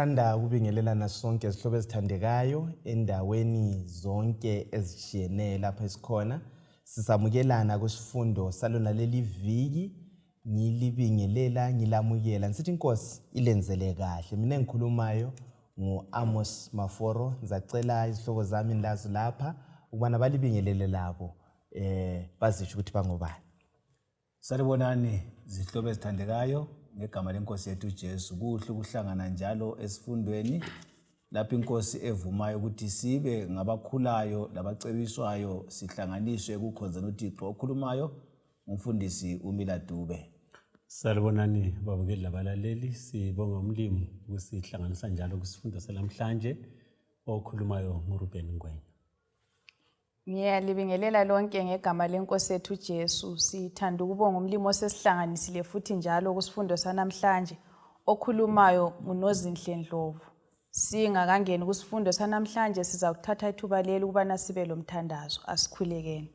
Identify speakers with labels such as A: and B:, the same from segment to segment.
A: Sithanda ukubingelelana sonke izihlobo ezithandekayo endaweni zonke ezishiyeneyo lapha esikhona. Sisamukelana kusifundo salona leli viki, ngilibingelela ngilamukela. Nsithi Nkosi ilenzele kahle. Mina engikhulumayo ngu-Amos Maforo. Ngizacela izihlobo zami nilazo lapha ukubana balibingelele labo bazisho ukuthi bangobani.
B: Salibonani izihlobo ezithandekayo ngegama leNkosi yethu uJesu. Kuhle ukuhlangana njalo esifundweni lapho iNkosi evumayo ukuthi sibe ngabakhulayo labacebiswayo sihlanganiswe ukukhonzana uThixo okhulumayo umfundisi uMila Dube.
C: Salibonani babukeli labalaleli, sibonga umlimi ukusihlanganisa njalo kusifundo salamhlanje okhulumayo nguRuben Ngwenya.
D: Ngiyalibingelela lonke ngegama leNkosi yethu uJesu. Sithanda ukubonga umlimi osesihlanganisile futhi njalo kusifundo sanamhlanje okhulumayo nguNozinhle Ndlovu. Singakangeni kusifundo sanamhlanje sizakuthatha ithuba leli ukubana sibe lomthandazo. Asikhulekeni.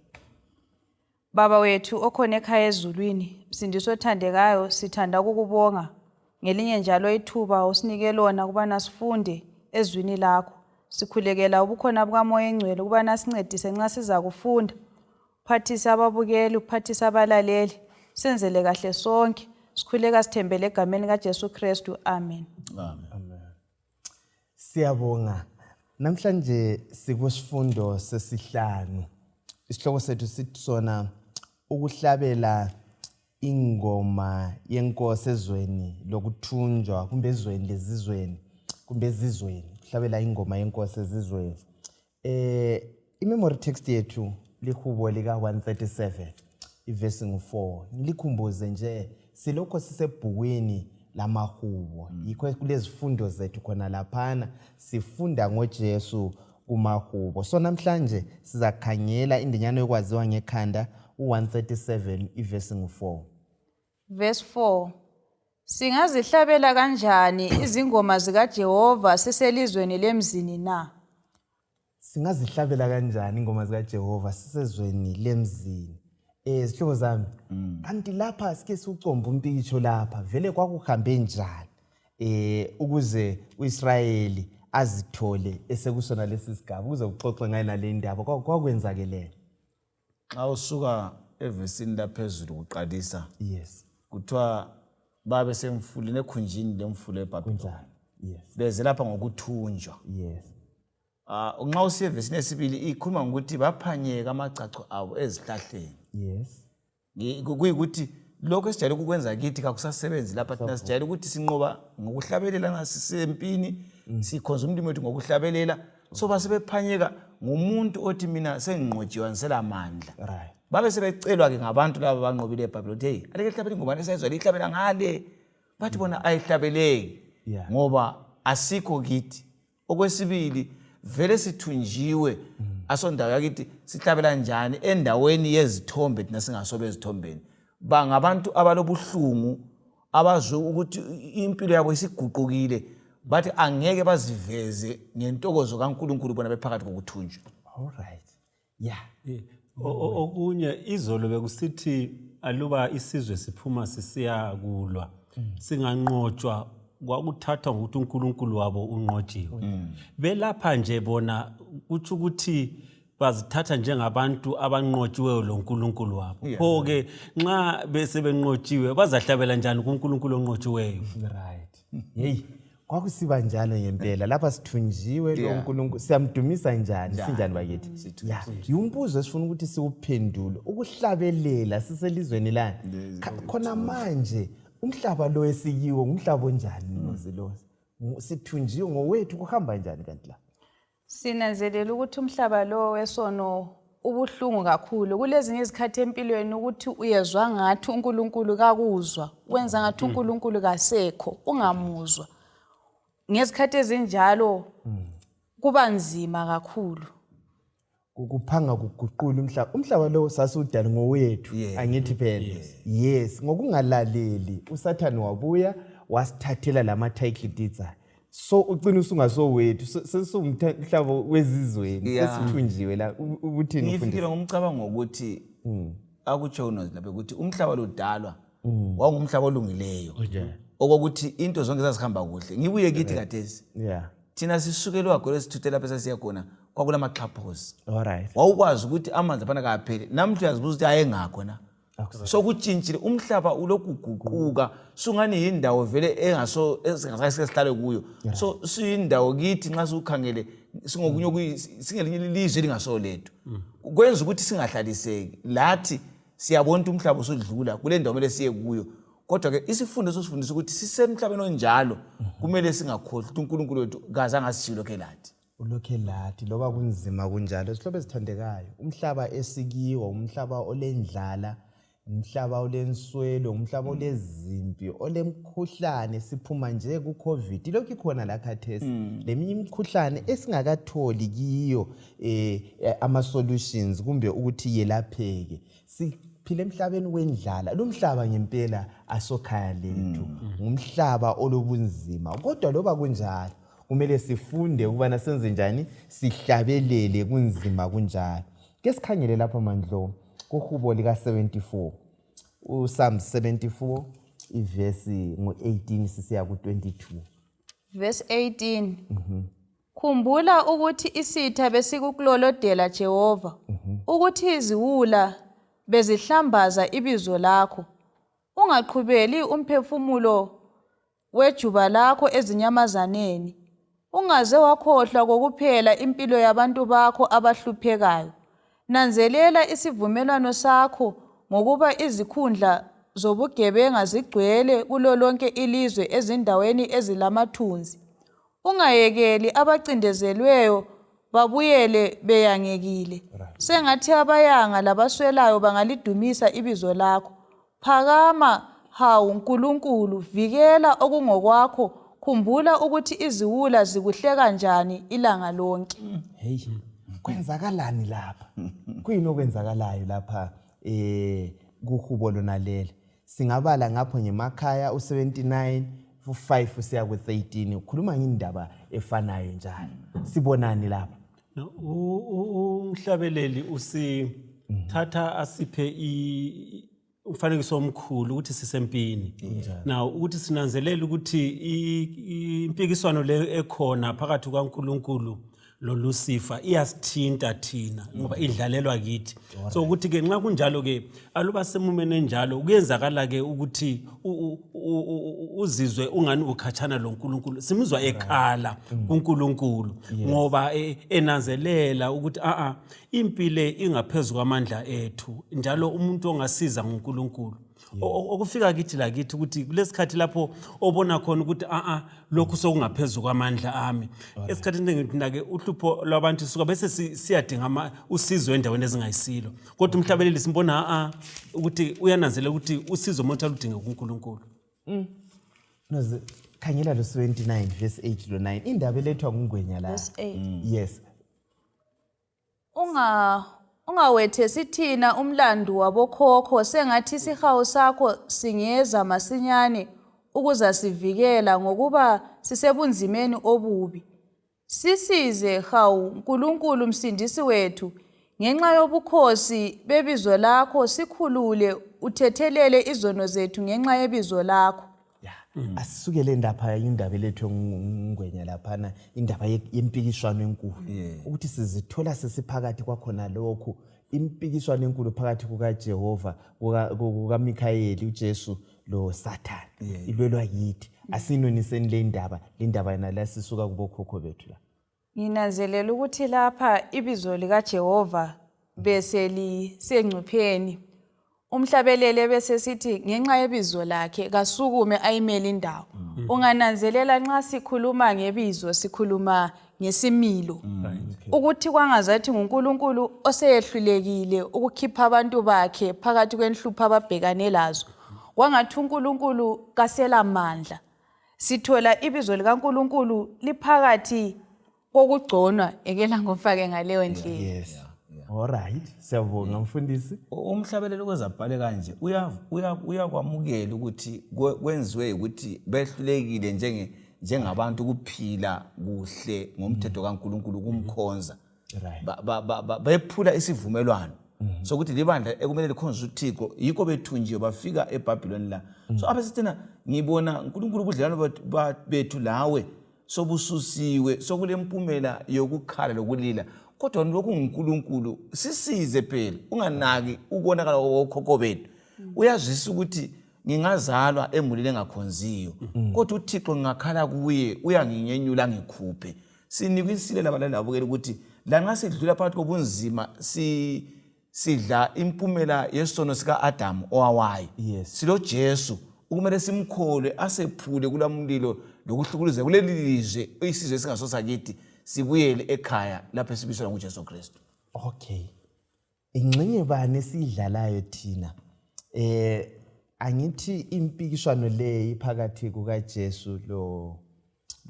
D: Baba wethu okhona ekhaya ezulwini, Msindisi othandekayo, sithanda ukukubonga ngelinye njalo ithuba usinike lona ukubana sifunde ezwini lakho. Sikhulekela ubukhona bukaMoya Engcwele ukubana sincedise nxa siza kufunda. Uphathise ababukeli, uphathise abalaleli, senzele kahle sonke. Sikhuleka sithembele egameni kaJesu Kristu. Amen.
A: Amen. Siyabonga. Namhlanje sikwisifundo sesihlanu. Isihloko sethu sithi sona ukuhlabela ingoma YeNkosiEzweni lokuthunjwa kumbe ezweni lezizweni kumbe ezizweni. Hlabela ingoma yeNkosi ezizweni. I-memory text yethu lihubo lika 137 iverse ngu4. Ngilikhumbuze nje silokho sisebhukwini lamahubo. Yikho kulezifundo zethu khona laphana sifunda ngoJesu kumahubo. So namhlanje sizakhangela indinyano yokwaziwa ngekhanda u137 iverse ngu4.
D: Verse 4. Singazihlabela kanjani izingoma zikaJehova siselizweni lemzini na?
A: Singazihlabela kanjani ingoma zikaJehova sisezweni lemzini? Sihlobo zami, kanti lapha sike siucomba umpikitsho lapha vele kwakuhambe njani ukuze uIsrayeli azithole esekusona lesi sigaba ukuze uxoxe ngayo nale ndaba kwakwenzakelele.
B: Xa usuka evesini laphezulu uqalisa,
A: Yes.
B: kuthiwa babe semfuleni ekhunjini lemfulo eBhabhiloni.
A: Yes.
B: Beze lapha ngokuthunjwa.
A: Yes.
B: Nxa usiya evesini esibili ikhuluma ngokuthi baphanyeka amacaco abo ezihlahleni.
A: Yes.
B: Kuyikuthi lokho esijayele ukukwenza kithi kakusasebenzi lapha thina sijayele ukuthi sinqoba ngokuhlabelela ngasisempini sikhonza umlimi wethu ngokuhlabelela so basebephanyeka ngumuntu othi mina senginqotshiwe ngiselamandla.
A: Right.
B: Babe sebecelwa ke ngabantu laba banqobile eBhabhiloni, hey aleke hlabela ingoma esayizwa lihlabela ngale, bathi bona ayihlabeleki ngoba asikho kithi. Okwesibili vele sithunjiwe asondawo yakithi sihlabela njani endaweni yezithombe thina singasobe ezithombeni. Bangabantu abalobuhlungu abazwe ukuthi impilo yabo isiguqukile bathi angeke baziveze ngentokozo kaNkulunkulu bona bephakathi kokuthunjwa.
A: All right. Yeah.
C: Okunye izolo bekusithi aluba isizwe siphuma sisiya kulwa singanqotshwa kwakuthathwa ngokuthi uNkulunkulu wabo unqotshiwe. Belapha nje bona kuthi ukuthi bazithatha njengabantu abanqotshiweyo loNkulunkulu wabo. Pho ke nxa bese benqotshiwe bazahlabela njani kuNkulunkulu onqotshiweyo?
A: Right. Hey, kwakusiba njalo ngempela lapha sithunjiwe lo uNkulunkulu siyamdumisa njani sinjani bakithi? Yumbuzo esifuna ukuthi siwuphendule. Ukuhlabelela siselizweni lani khona manje umhlaba lo esikiwo ngumhlaba onjani nozilozi? Sithunjiwe ngowethu kuhamba njani kanti la?
D: Sinanzelela ukuthi umhlaba lo wesono ubuhlungu kakhulu. Kulezinye izikhathi empilweni ukuthi uyezwa ngathi uNkulunkulu kakuzwa, wenza ngathi uNkulunkulu kasekho, ungamuzwa. Ngezikhathi ezinjalo kuba nzima kakhulu.
A: Kuphanga kuguqula umhlaba. Umhlaba lo sasudala ngowethu angithi phela. Yes, ngokungalaleli uSathane wabuya wasithathela lama title deeds. So ucina usungasowethu sesumhlaba wezizweni sesithunjiwe la ubuthini ufundisa.
B: Ngifikile ngomcabango ukuthi akutsho uNozi lapha ukuthi umhlaba lo udalwa wangumhlaba olungileyo. okokuthi into zonke zazihamba kuhle. Ngibuye kithi kathesi.
A: Yeah.
B: Thina sisukelwa gole sithuthe lapha sasiya khona kwakula maxhaphosi.
A: All right.
B: Wawukwazi ukuthi amanzi aphana kapheli. Namhla uyazibuza ukuthi ayengakho na. So kutshintshile umhlaba ulokuguquka sungani indawo vele engaso esingasihlale kuyo. So siyindawo kithi nxa sukhangele singokunye singelinye ilizwe lingaso lethu. Kwenza ukuthi singahlaliseki. Lathi siyabona umhlaba usudlula kule ndawo mele siye kuyo. Kodwa ke isifundo sosifundisa ukuthi sisemhlabeni onjalo kumele singakhohlwa ukuthi uNkulunkulu wethu kaza ngasishilo ke lathi.
A: Ulokhe lathi loba kunzima kunjalo sihlobo esithandekayo. Umhlaba esikiwo, umhlaba olendlala, umhlaba olenswelo, umhlaba olezimpi, olemkhuhlane siphuma nje ku-COVID. Lokho ikhona la khathesi. Leminye imikhuhlane esingakatholi kiyo ama-solutions kumbe ukuthi yelapheke. Siphile emhlabeni wendlala. Lo mhlaba ngempela asokhaya lethu. Umhlaba olobunzima. Kodwa loba kunjalo kumele sifunde ukubana senze njani sihlabelele kunzima kunjalo. Ke sikhangele lapha mandlo kuhubo lika 74 uPsalm 74 ivesi ngo18 sisiya ku22
D: verse 18. Khumbula ukuthi isitha besikuklolodela Jehova, ukuthi iziwula bezihlambaza ibizo lakho. Ungaqhubeli umphefumulo wejuba lakho ezinyamazaneni. Ungaze wakhohlwa kokuphela impilo yabantu bakho abahluphekayo. Nanzelela isivumelwano sakho ngokuba izikhundla zobugebenga zigcwele kulo lonke ilizwe ezindaweni ezilamathunzi. Ungayekeli abacindezelweyo babuyele beyangekile. Sengathi abayanga labaswelayo bangalidumisa ibizo lakho. Phakama, hawu Nkulunkulu, vikela okungokwakho. Khumbula ukuthi iziwula zikuhleka kanjani ilanga lonke.
A: Hey, kwenzakalani lapha? Kuyini okwenzakalayo lapha kuhubo lona lele? Singabala ngapho ngemakhaya u79 u5 usiya ku13 ukhuluma ngindaba efanayo njalo. Sibonani lapha?
C: Umhlabeleli usithatha asiphe ufanekiso omkhulu ukuthi sisempini. Now ukuthi sinanzelela ukuthi impikiswano le ekhona phakathi kwaNkulunkulu loLucifer iyasithinta thina ngoba idlalelwa kithi. So ukuthi ke nxa kunjalo ke aluba semumene enjalo kuyenzakala ke ukuthi uzizwe ungani ukhatshana loNkulunkulu. Simuzwa ekhala kuNkulunkulu ngoba enanzelela ukuthi impilo ingaphezulu kwamandla ethu njalo umuntu ongasiza ngoNkulunkulu. Okufika kithi la kithi ukuthi kulesikhathi lapho obona khona ukuthi lokhu sokungaphezulu kwamandla ami. Esikhathini ngithi ke uhlupho lwabantu suka bese siyadinga usizo endaweni ezingayisilo. Kodwa umhlabeleli simbona ukuthi uyananzelela ukuthi usizo umuntu aludinga kuNkulunkulu.
A: Noze khangela lo 29 verse 8 lo 9 indaba elethwa ngungwenya la.
D: Verse 8.
A: Yes.
D: Ungawethesi thina umlandu wabokhokho sengathi isihawu sakho singeza masinyane ukuza sivikela ngokuba sisebunzimeni obubi. Sisize hawu Nkulunkulu msindisi wethu ngenxa yobukhosi bebizo lakho sikhulule uthethelele izono zethu ngenxa yebizo lakho.
A: Asisukele indaba indaba elethwe ngungwenya laphana indaba yempikiswano enkulu ukuthi sizithola sesiphakathi kwakhona lokho impikiswano enkulu phakathi kukaJehova kukaMikhayeli uJesu lo Satan ilwelwa yithi asinoniseni le ndaba yena la sisuka kubokhokho bethu la.
D: Nginanzelela ukuthi lapha ibizo likaJehova bese lisengcupheni. Umhlabelele bese sithi ngenxa yebizo lakhe kasukume ayimele indawo. Ungananzelela nxa sikhuluma ngebizo sikhuluma ngesimilo. Ukuthi kwangazathi nguNkulunkulu oseyehlulekile ukukhipha abantu bakhe phakathi kwenhlupho ababhekane lazo. Wangathi uNkulunkulu kasela mandla. Sithola ibizo likaNkulunkulu liphakathi kokugconwa ekela ngomfake ngaleyo ndlela.
A: Yes. All right. Siyabonga mfundisi.
B: Umhlabeleli kwezabhale kanje uyakwamukela ukuthi kwenziwe ukuthi behlulekile njengabantu kuphila kuhle ngomthetho kaNkulunkulu kumkhonza. Bephula isivumelwano. sokuthi libandla ekumele likhonze uThixo yikho bethunjiwe bafika eBhabhiloni la. So apha sithina ngibona uNkulunkulu ubudlelwano bethu lawe sobususiwe sokulempumela yokukhala lokulila. Kodwa lokhu uNkulunkulu sisize phela unganaki ukonakala kokhokho bethu. Uyazisa ukuthi ngingazalwa emulini engakhonziyo kodwa uThixo ngingakhala kuye uyanginyenyula ngikhuphe. Sinikwe isile labalali abukela ukuthi la nxa sidlula phakathi kobunzima sidla impumela yesono sika Adam owawayo. Silo Jesu ukumele simkholwe asephule kulamlilo lokuhlukuluzeka kuleli lizwe isizwe esingasosakithi sibuyele ekhaya lapho esibiswa nguJesu Kristu.
A: Okay. Ingxenye bani esidlalayo thina? Angithi impikishwano le iphakathi kukaJesu lo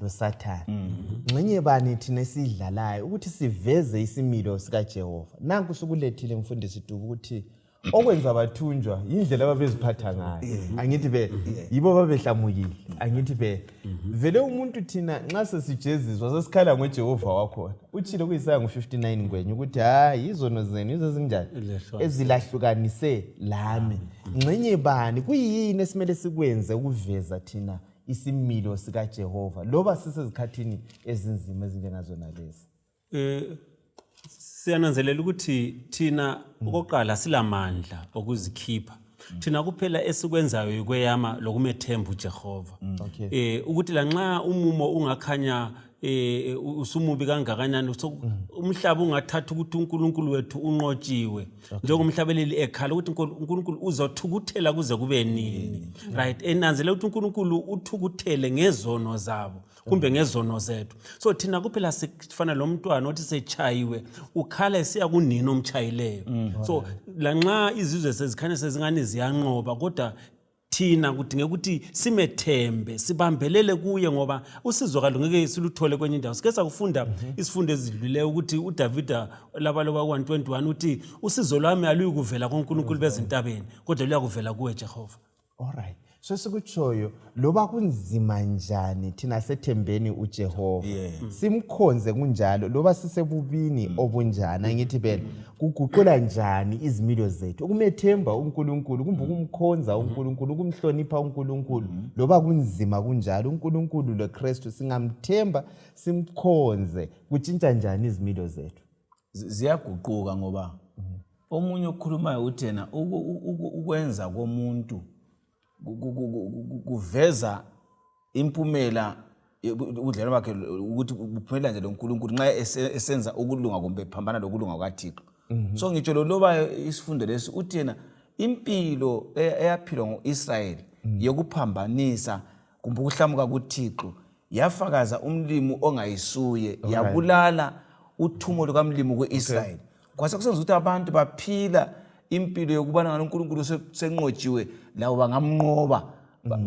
A: Sathane. Ngxenye bani thina esidlalayo ukuthi siveze isimilo sikaJehova. Nanku sukulethile mfundisi Dubu ukuthi okwenza bathunjwa indlela ababeziphatha ngayo. Angithi yibo babehlamukile. Angithi vele umuntu thina nxa sesijeziswa sesikhala ngoJehova wakhona. Utshilo kuIsaya 59 ngwenye ukuthi hayi izono zenu izezinjani ezilahlukanise lami. Ngxenye bani kuyini esimele sikwenze ukuveza thina isimilo sikaJehova loba sisezikhathini ezinzima ezinjengazona lezi?
C: Siyananzelela ukuthi thina okoqala silamandla okuzikhipha. Thina kuphela esikwenzayo ukweyama lokumethemba uJehova. Ukuthi la nxa umumo ungakhanya usumubi kangakanyana umhlaba ungathatha ukuthi uNkulunkulu wethu unqotshiwe njengomhlabeleli ekhala ukuthi uNkulunkulu uzothukuthela kuze kube nini. Right? Enanzelela ukuthi uNkulunkulu uthukuthele ngezono zabo kumbe ngezono zethu. So thina kuphela sifana lo mntwana othi sechayiwe ukhala esiya kunini omchayileyo. So la nxa izizwe sezikhanya sezingane ziyanqoba kodwa thina kudinge ukuthi simethembe sibambelele kuye ngoba usizo kalungeke siluthole kwenye indawo. Sike sakufunda isifundo ezidlulileyo ukuthi uDavida labaloba 121 uthi usizo lwami aluyikuvela kuNkulunkulu bezintabeni kodwa luyakuvela kuwe Jehova.
A: Alright. So sikutshoyo loba kunzima njani thina sethembeni uJehova. Simkhonze kunjalo loba sisebubini obunjani. Ngithi kuguqula njani izimilo zethu ukumethemba uNkulunkulu kumbe ukumkhonza uNkulunkulu ukumhlonipha uNkulunkulu loba kunzima kunjalo uNkulunkulu loKristu singamthemba simkhonze kutshintsha njani izimilo zethu?
B: Ziyaguquka ngoba omunye okhulumayo uthena ukwenza komuntu kuveza impumela ubudlelwano bakhe ukuthi buphumela nje loNkulunkulu nxa esenza ukulunga kumbe phambana lokulunga kwaThixo. So ngitsho loba isifundo lesi uthena impilo eyaphilwa ngoIsrayeli yokuphambanisa kumbe ukuhlamuka kuThixo yafakaza umlimo ongayisuye yabulala uthumo lukamlimo kuIsrayeli. Kwase kusenza ukuthi abantu baphila impilo yokubana uNkulunkulu senqotshiwe lawo bangamnqoba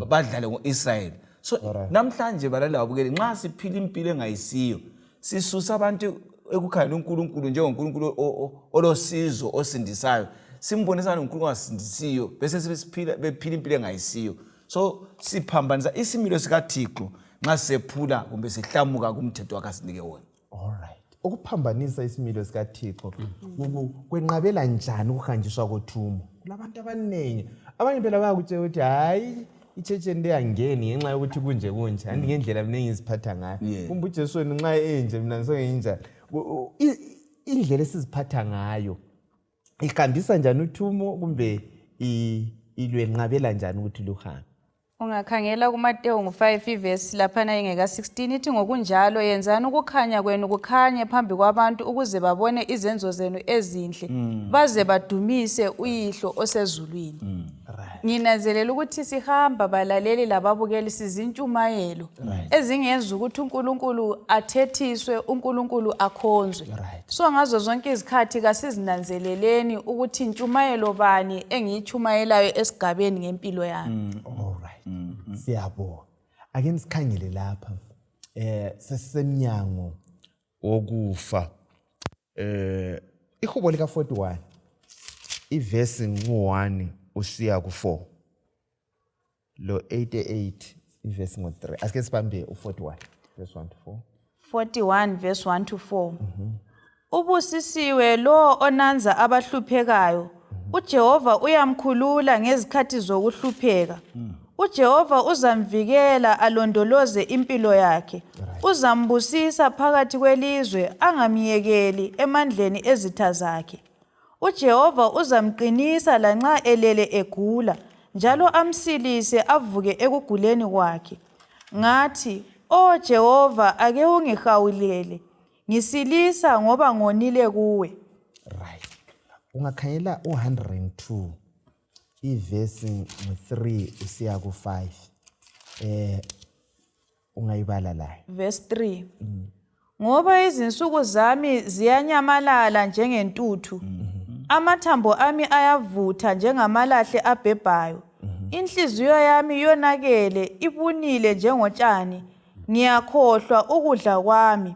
B: badlale ngoIsrayeli. So namhlanje balala babukele nxa siphila impilo engayisiyo sisusa abantu ekukhanya uNkulunkulu njengoNkulunkulu olosizo osindisayo simbonisa uNkulunkulu asindisiyo bese siphila bephila impilo engayisiyo. So siphambanisa isimilo sikaThixo nxa sephula kumbe sihlamuka kumthetho wakhe asinike wona.
A: Alright. Ukuphambanisa isimilo sikaThixo kwenqabela njani ukuhanjiswa kothumo? Kulabantu abaningi abanye phela bayakutshela ukuthi hayi ichurch le angeni ngenxa yokuthi kunje andingendlela mina engiziphatha ngayo. Kumbe uJesu wena nxa enje mina ngisongenjani. Indlela esiziphatha ngayo ihambisa njani uthumo kumbe ilwenqabela njani ukuthi luhambe?
D: Ungakhangela kuMateyu 5 verse laphana ingeka 16 ithi ngokunjalo yenzani ukukhanya kwenu kukhanye phambi kwabantu ukuze babone izenzo zenu ezinhle baze badumise uYihlo osezulwini. Nginanzelela ukuthi sihamba balaleli lababukeli sizintshumayelo ezingenza ukuthi uNkulunkulu athethiswe uNkulunkulu akhonzwe. So ngazo zonke izikhathi kasizinanzeleleni ukuthi intshumayelo bani engiyichumayelayo esigabeni ngempilo yami.
A: Siyabonga. Ake nisikhangele lapha sesisemnyango wokufa. Ihubo lika 41 ivesi ngo1 usiya ku4 lo 88 ivesi ngo3. Asike sibambe u41 verse 1 to 4.
D: 41 verse 1 to 4. Ubusisiwe lo onanza abahluphekayo. uJehova uyamkhulula ngezikhathi zokuhlupheka. uJehova uzamvikela alondoloze impilo yakhe. Uzambusisa phakathi kwelizwe angamyekeli emandleni ezitha zakhe. uJehova uzamqinisa lanxa elele egula, njalo amsilise avuke ekuguleni kwakhe. Ngathi, "O Jehova, ake ungihawulele. Ngisilisa ngoba ngonile kuwe."
A: Right. Ungakhangela 102 ivesi 3 usiya ku5. Ungayibala la.
D: Verse 3. Ngoba izinsuku zami ziyanyamalala njengentuthu. Amathambo ami ayavutha njengamalahle abhebhayo. Inhliziyo yami yonakele, ibunile njengotshani. Ngiyakhohlwa ukudla kwami.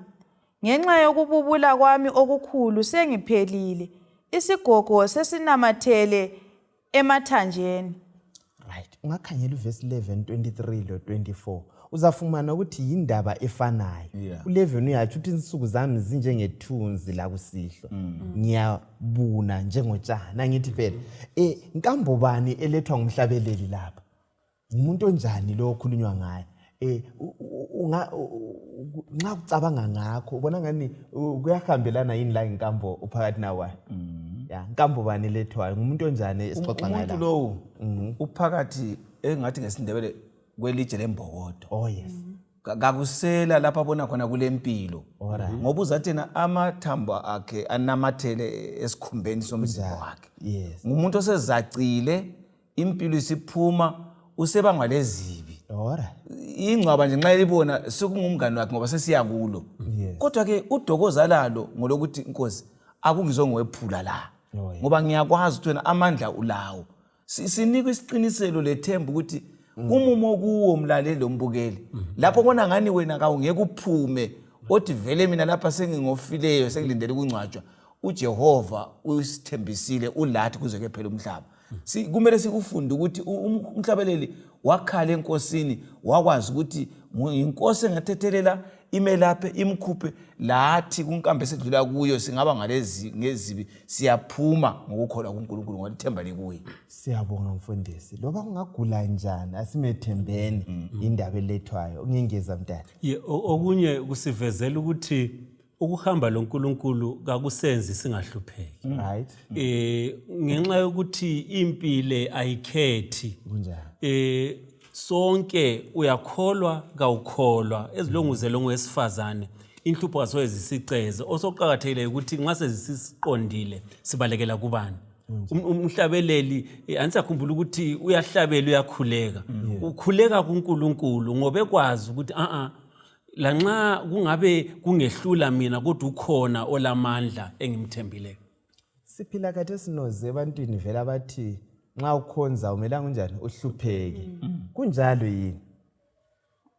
D: Ngenxa yokububula kwami okukhulu sengiphelile. Isigogo sesinamathele emathanjeni.
A: Right. Ungakhangela uvesi 11, 23 lo 24. Uzafumana ukuthi yindaba efanayo. 11 uyathi ukuthi insuku zami zinjengethunzi la kusihlo. Ngiyabuna njengotshani. Angithi phela inkambo bani elethwa ngumhlabeleli lapha? Umuntu onjani lo okhulunywa ngaye? Nxa ucabanga ngakho ubona ngani kuyahambelana yini la inkambo uphakathi nawe? Inkambo bani elethwayo ngumuntu onjani esixoxa ngaye la?
B: Umuntu lo uphakathi engathi ngesindebele kwelitshe lembokodo.
A: Oh yes.
B: Kakusela lapha abona khona kulempilo. Ngoba uzathena amathambo akhe anamathele esikhumbeni somzimba wakhe.
A: Yes.
B: Ngumuntu osezacile, impilo isiphuma, usebangwa lezibi.
A: Alright.
B: Ingcwaba nje nxa elibona sekungumngane wakhe ngoba sesiyakulo. Kodwa ke udokoza lalo ngolokuthi Nkosi akungizongephula la. Ngoba ngiyakwazi ukuthi wena amandla ulawo. Sinikwe isiqiniselo lethemba ukuthi kumumo kuwo mlaleli lombukeli. Lapho bona ngani wena kawungeke uphume othi vele mina lapha sengingofileyo sengilindele ukungcwatshwa. uJehova usithembisile ulathi kuze kuphela umhlaba. Kumele sikufunde ukuthi umhlabeleli wakhala enkosini wakwazi ukuthi inkosi engathethelela imelaphe imkhuphe lathi kunkambe sedlula kuyo singaba ngalezi ngezibi siyaphuma ngokukholwa kuNkulunkulu ngolithemba likuye.
A: Siyabonga mfundisi. Loba kungagula njani asimethembeni indaba elethwayo. Ngingeza mntana.
C: Okunye kusivezela ukuthi ukuhamba loNkulunkulu kakusenzi singahlupheki.
A: Right.
C: Ngenxa yokuthi impilo ayikhethi.
A: Kunjani?
C: Sonke uyakholwa kawukholwa ezilonguzelo ngowesifazane inhlupho asoyezisiceze osoqhakathekile ukuthi nxa sezisiqondile sibalekela kubani. Umhlabeleli anisakhumbula ukuthi uyahlabela uyakhuleka. Ukhuleka kuNkulunkulu ngoba ekwazi ukuthi lanxa kungabe kungehlula mina kodwa ukhona olamandla engimthembile.
A: Siphila kade sinoze ebantwini vela bathi nxa ukhonza umela kunjani uhlupheke. Kunjalo yini?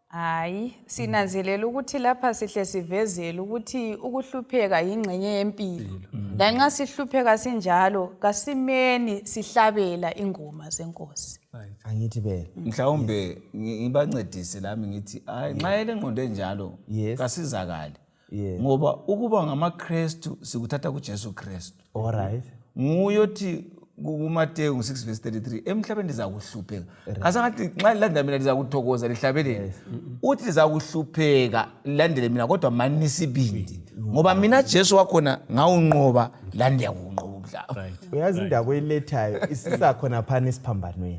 D: Hayi, sinanzelela ukuthi lapha sihle sivezele ukuthi ukuhlupheka yingxenye yempilo. Lanxa sihlupheka sinjalo, kasimeni sihlabela ingoma zeNkosi.
A: Angithi bela.
B: Mhlawumbe ngibancedise lami ngithi hayi nxa elengqondo enjalo kasizakala. Ngoba ukuba ngamaKristu sikuthatha kuJesu Kristu.
A: Alright.
B: Nguyothi kuMateyu 6:33 emhlabeni lizakuhlupheka. Kasangathi nxa lilandela mina lizakuthokoza lihlabelele. Uthi lizakuhlupheka lilandele mina kodwa mani nisibindi. Ngoba mina Jesu wakhona ngawunqoba la ndiyakunqoba umhlaba.
A: Uyazi indaba elethayo isisa khona phana esiphambanweni.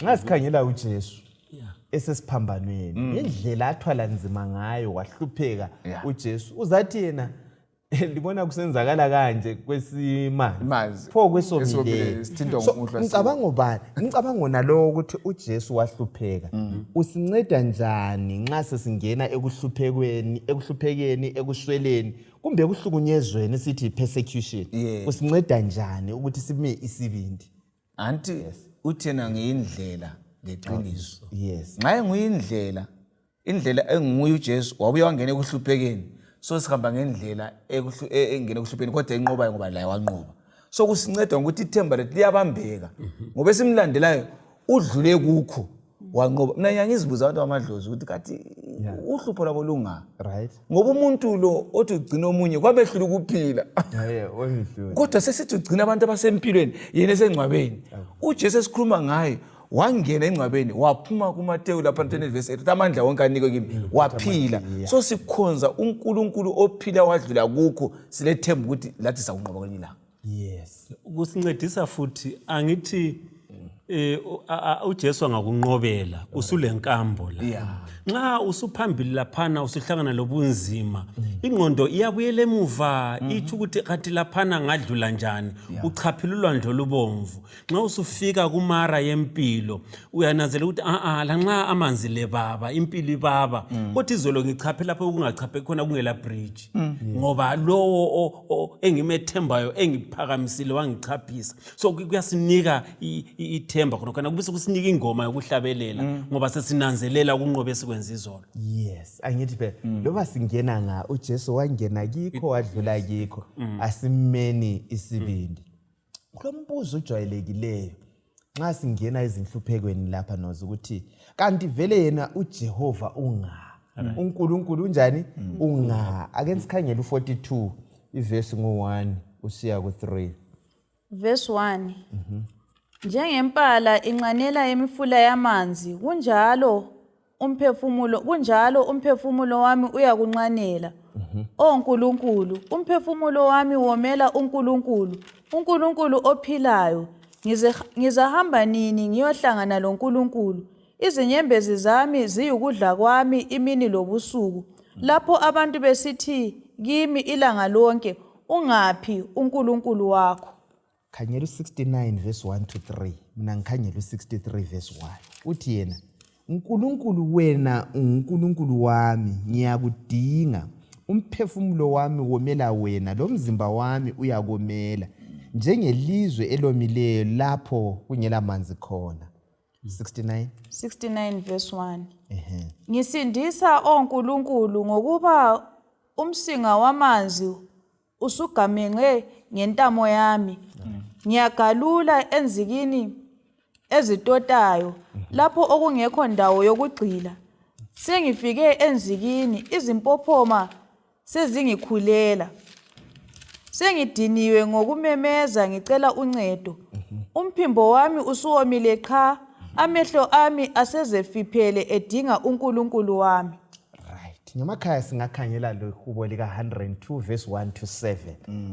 A: Nxa sikhangela uJesu esesiphambanweni indlela athwala nzima ngayo wahlupheka uJesu uzathi yena libona kusenzakala kanje kwesimanje pho kwesomile ngicabanga bani ngicabanga nalo ukuthi uJesu wahlupheka usinceda njani nxa sesingena ekuhluphekeni ekusweleni kumbe ekuhlukunyezweni sithi persecution usinceda njani ukuthi sime isibindi
B: anti uthena ngiyindlela leqiniso
A: yes
B: nxa enguyindlela indlela enguye uJesu wabuya wangena ekuhluphekeni so sihamba ngendlela engena ekuhlupheni kodwa enqobayo ngoba la wanqoba so kusinceda ukuthi ithemba lethu liyabambeka ngoba esimlandelayo udlule kukho wanqoba. Mina ngiyangizibuza abantu amadlozi ukuthi kathi uhlupho labo lunga.
A: Right.
B: Ngoba umuntu lo othi ugcina omunye kwabehlula ukuphila. Kodwa sesithi ugcina abantu abasempilweni yena esengcwabeni. uJesu esikhuluma ngaye wangena engcwabeni waphuma kuMateyu lapha 20 verse 8 amandla wonke anikwe kimi waphila. So sikhonza uNkulunkulu ophila wadlula kukho silethemba ukuthi lathi sawunqoba kwenye ilanga.
A: Yes.
C: Kusincedisa futhi angithi uJesu angakunqobela usulenkambo la. Nxa usuphambili laphana usuhlangana lobunzima ingqondo iyabuyela emuva ithi ukuthi kathi laphana ngadlula njani uchaphilulwa ndlo lubomvu. Nxa usufika kumara yempilo uyanazela ukuthi la nxa amanzi le baba impilo ibaba kodwa izolo ngichaphe lapho ukungachaphe khona kungela bridge ngoba lowo engimethembayo engiphakamisile wangichaphisa. So kuyasinika ithemba khona kubise kusinika ingoma yokuhlabelela ngoba sesinanzelela ukunqoba esikwenza izolo.
A: Yes, angithi phela loba singena nga uJesu wangena kikho wadlula kikho asimeni isibindi. Kulombuzo ojwayelekileyo nxa singena izinhluphekweni lapha noza ukuthi kanti vele yena uJehova unga uNkulunkulu unjani unga. Ake sikhangele u42 iverse ngo1 usiya ku3
D: verse 1. Njengempala inqanela emifula yamanzi kunjalo umphefumulo wami uyakunqanela. O Nkulunkulu, umphefumulo wami womela uNkulunkulu ophilayo. Ngizahamba nini ngiyohlangana loNkulunkulu? Izinyembezi zami ziyukudla kwami imini lobusuku. Lapho abantu besithi kimi ilanga lonke, ungaphi uNkulunkulu wakho?
A: Khanyela u69 verse 1 to 3. Mina ngikhanyela u63 verse 1. Uthi yena uNkulunkulu wena uNkulunkulu wami ngiyakudinga. Umphefumulo wami womela wena lomzimba wami uyakomela njengelizwe elomileyo lapho kungela manzi khona.
D: 69 verse 1. Ngisindisa o Nkulunkulu ngokuba umsinga wamanzi usugamenxe ngentamo yami. Ngiyagalula enzikini ezitotayo lapho okungekho ndawo yokugcila. Sengifike enzikini izimpophoma sezingikhulela. Sengidiniwe ngokumemeza ngicela uncedo. Umphimbo wami usuwomile qha, amehlo ami asezefiphele edinga uNkulunkulu wami.
A: Right. Ngemakhaya singakhanyela lo hubo lika 102 verse 1 to 7.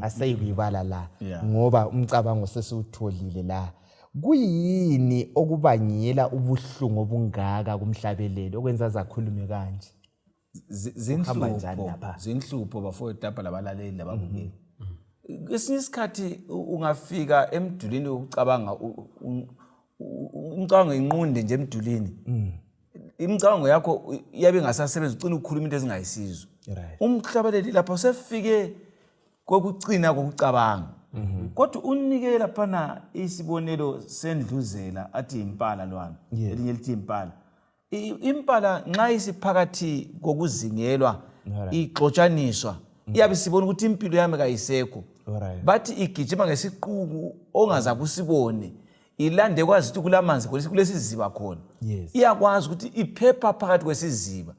A: Aseyibala la ngoba umcabango sesiwutholile la. Kuyini okubangela ubuhlungu obungaka kumhlabelelo okwenza zakhulume kanje?
B: Zinhlupho bafowethu lapha labalaleli lababukeli. Kwesinye isikhathi ungafika emdulini wokucabanga umcabango inqunde nje emdulini. Imicabango yakho iyabe ingasasebenzi ucina ukukhuluma into ezingayisizo. Umhlabeleli lapha sefike kokucina kokucabanga. Kodwa unike laphana isibonelo sendluzela athi impala lwami elinye lithi impala. Impala nxa isiphakathi kokuzingelwa ixotshaniswa iyabe sibona ukuthi impilo yami kayisekho. Bathi igijima ngesiqubu ongaza kusibone ilande kwazi ukuthi kulamanzi kulesiziba khona. Iyakwazi ukuthi iphepha phakathi kwesiziba.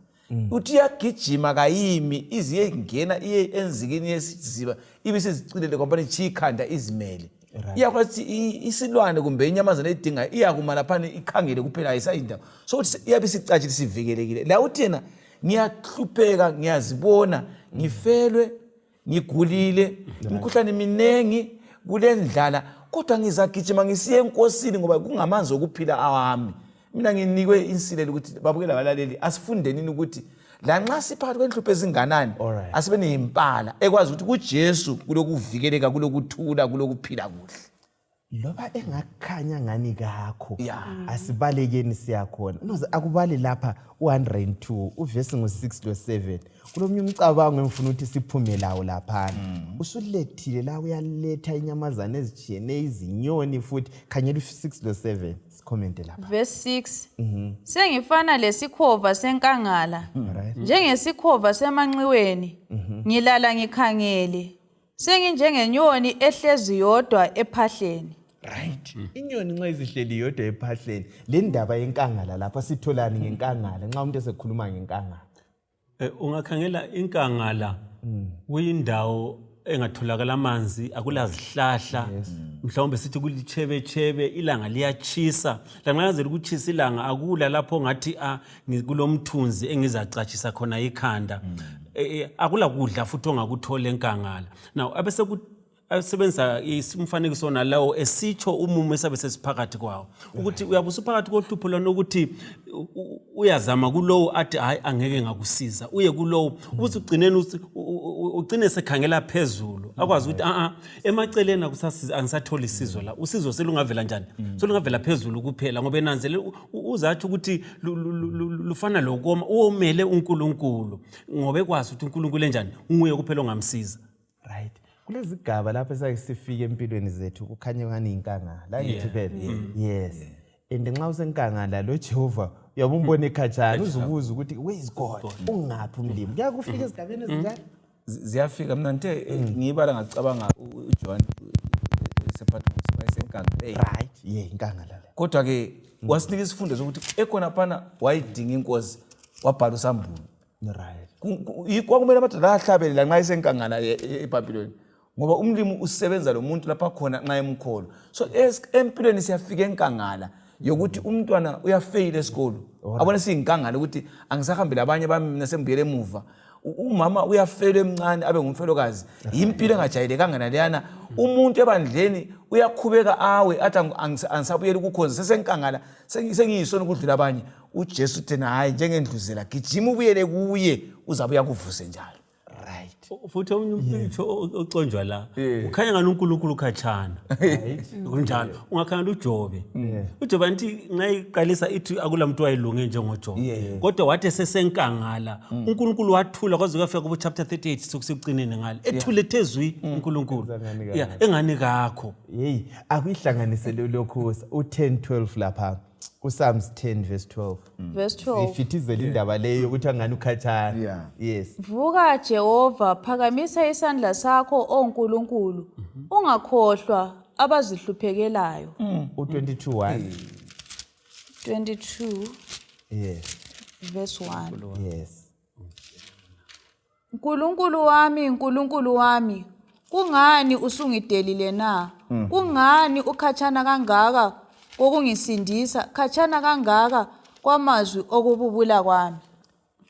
B: Uthi yagijima kayimi iziye ingena iye enzikini yesiziba ibisizicilele kompani chikhanda izimele. Iyakwazi isilwane kumbe inyamazana edinga iyakuma laphana ikhangele kuphela ayisayindawo. So iyabe sicatshile sivikelekile. La uthi yena ngiyahlupheka ngiyazibona ngifelwe ngigulile imikhuhlane minengi kulendlala kodwa ngizagijima ngisiye eNkosini ngoba kungamanzi okuphila awami. Mina nginikwe insilela ukuthi babukela abalaleli asifundenini ukuthi la nxa siphakathi kwenhlupho ezinganani asibe neyimpala ekwazi ukuthi kuJesu kulokuvikeleka kulokuthula kulokuphila kuhle.
A: Loba engakhanya ngani kakho asibalekeni siyakhona. Noze akubali lapha u102 uverse ngo6 lo7 kulomnye umcabango emfuna ukuthi siphume lawo lapha. Usulethile la uyaletha inyamazana ezijene izinyoni futhi khanyela u6 lo7 sicommente lapha.
D: Verse 6. Sengifana lesikhova senkangala njengesikhova semanqiweni ngilala ngikhangele senginjengenyoni ehlezi yodwa ephahleni.
A: Right. Inyoni nxa izihleli yodwa ephahleni. Le ndaba yenkangala lapha sitholani ngenkangala nxa umuntu esekhuluma ngenkangala.
C: Ungakhangela inkangala kuyindawo engatholakala amanzi, akulazihlahla. Mhlawumbe sithi kulichebechebe, ilanga liyachisa. Lanxa yazela ukuchisa ilanga akula lapho ngathi kulomthunzi engizacatshisa khona ikhanda. Akula kudla futhi ongakuthola enkangala. Now abesebenza umfanekiso nalawo esitsho umumo esabe sesiphakathi kwawo ukuthi uyabusa phakathi kohlupho lona ukuthi uyazama kulowo athi hayi angeke ngakusiza uye kulowo ukuthi ugcine sekhangela phezulu akwazi ukuthi emaceleni akusasiza angisatholi isizo la usizo selungavela njani selungavela phezulu kuphela ngoba enanzele uzathi ukuthi lufana lokoma uomele uNkulunkulu ngoba ekwazi ukuthi uNkulunkulu enjani nguye kuphela ongamsiza.
A: Right. Kulezigaba lapho esayisifike empilweni zethu kukhanya ngani inkangala ngithi phela yes and nxa usenkangala lo Jehova uyabumbona ekhatshana uzubuza ukuthi where is God ungaphi umlimi kuyakufika esigabeni ezinjani
B: ziyafika mina nte ngibala ngacabanga uJohn sephathusi wayesenkangala
A: right inkangala
B: kodwa ke wasinika isifundo sokuthi ekhona phana wayidinga inkosi wabhala uSambulo right kwakumele amadoda ahlabelela nxa isenkangala eBhabhiloni ngoba umlimi usebenza lo muntu lapha khona nxa emkholo so empilweni siyafika enkangala yokuthi umntwana uyafail esikolo abone siyinkangala ukuthi angisahambile abanye bami nasembiyele emuva umama uyafail emncane abe ngumfelokazi impilo engajayelekanga naleyana umuntu ebandleni uyakhubeka awe athi angisabuyela ukukhonza sesenkangala sengiyisona ukudlula abanye uJesu thena hayi njengendluzela gijima ubuyele kuye uzabuya kuvuse njalo.
C: Futhi omunye umpikitsho oconjwa la ukhanya ngani uNkulunkulu khatshana kunjalo ungakhangela uJobe uJobe anti nxa iqalisa ithi akula muntu wayilunge njengoJobe kodwa wathi sesenkangala uNkulunkulu wathula kwaze kufika ku chapter 38 sokuseqineni ngale ethule thezwi uNkulunkulu engani kakho
A: akuyihlanganisele lokho u10:12 lapha kuPsalms 10 verse 12
D: verse 12
A: ifithizela indaba leyo ukuthi angani ukhatshana yes
D: vuka Jehova phakamisa isandla sakho oNkulunkulu ungakhohlwa abazihluphekelayo
A: u22:1
D: 22
A: yes
D: verse 1
A: yes
D: Nkulunkulu wami kungani usungidelile na kungani ukhatshana kangaka kokungisindisa khatshana kangaka kwamazwi okububula kwami.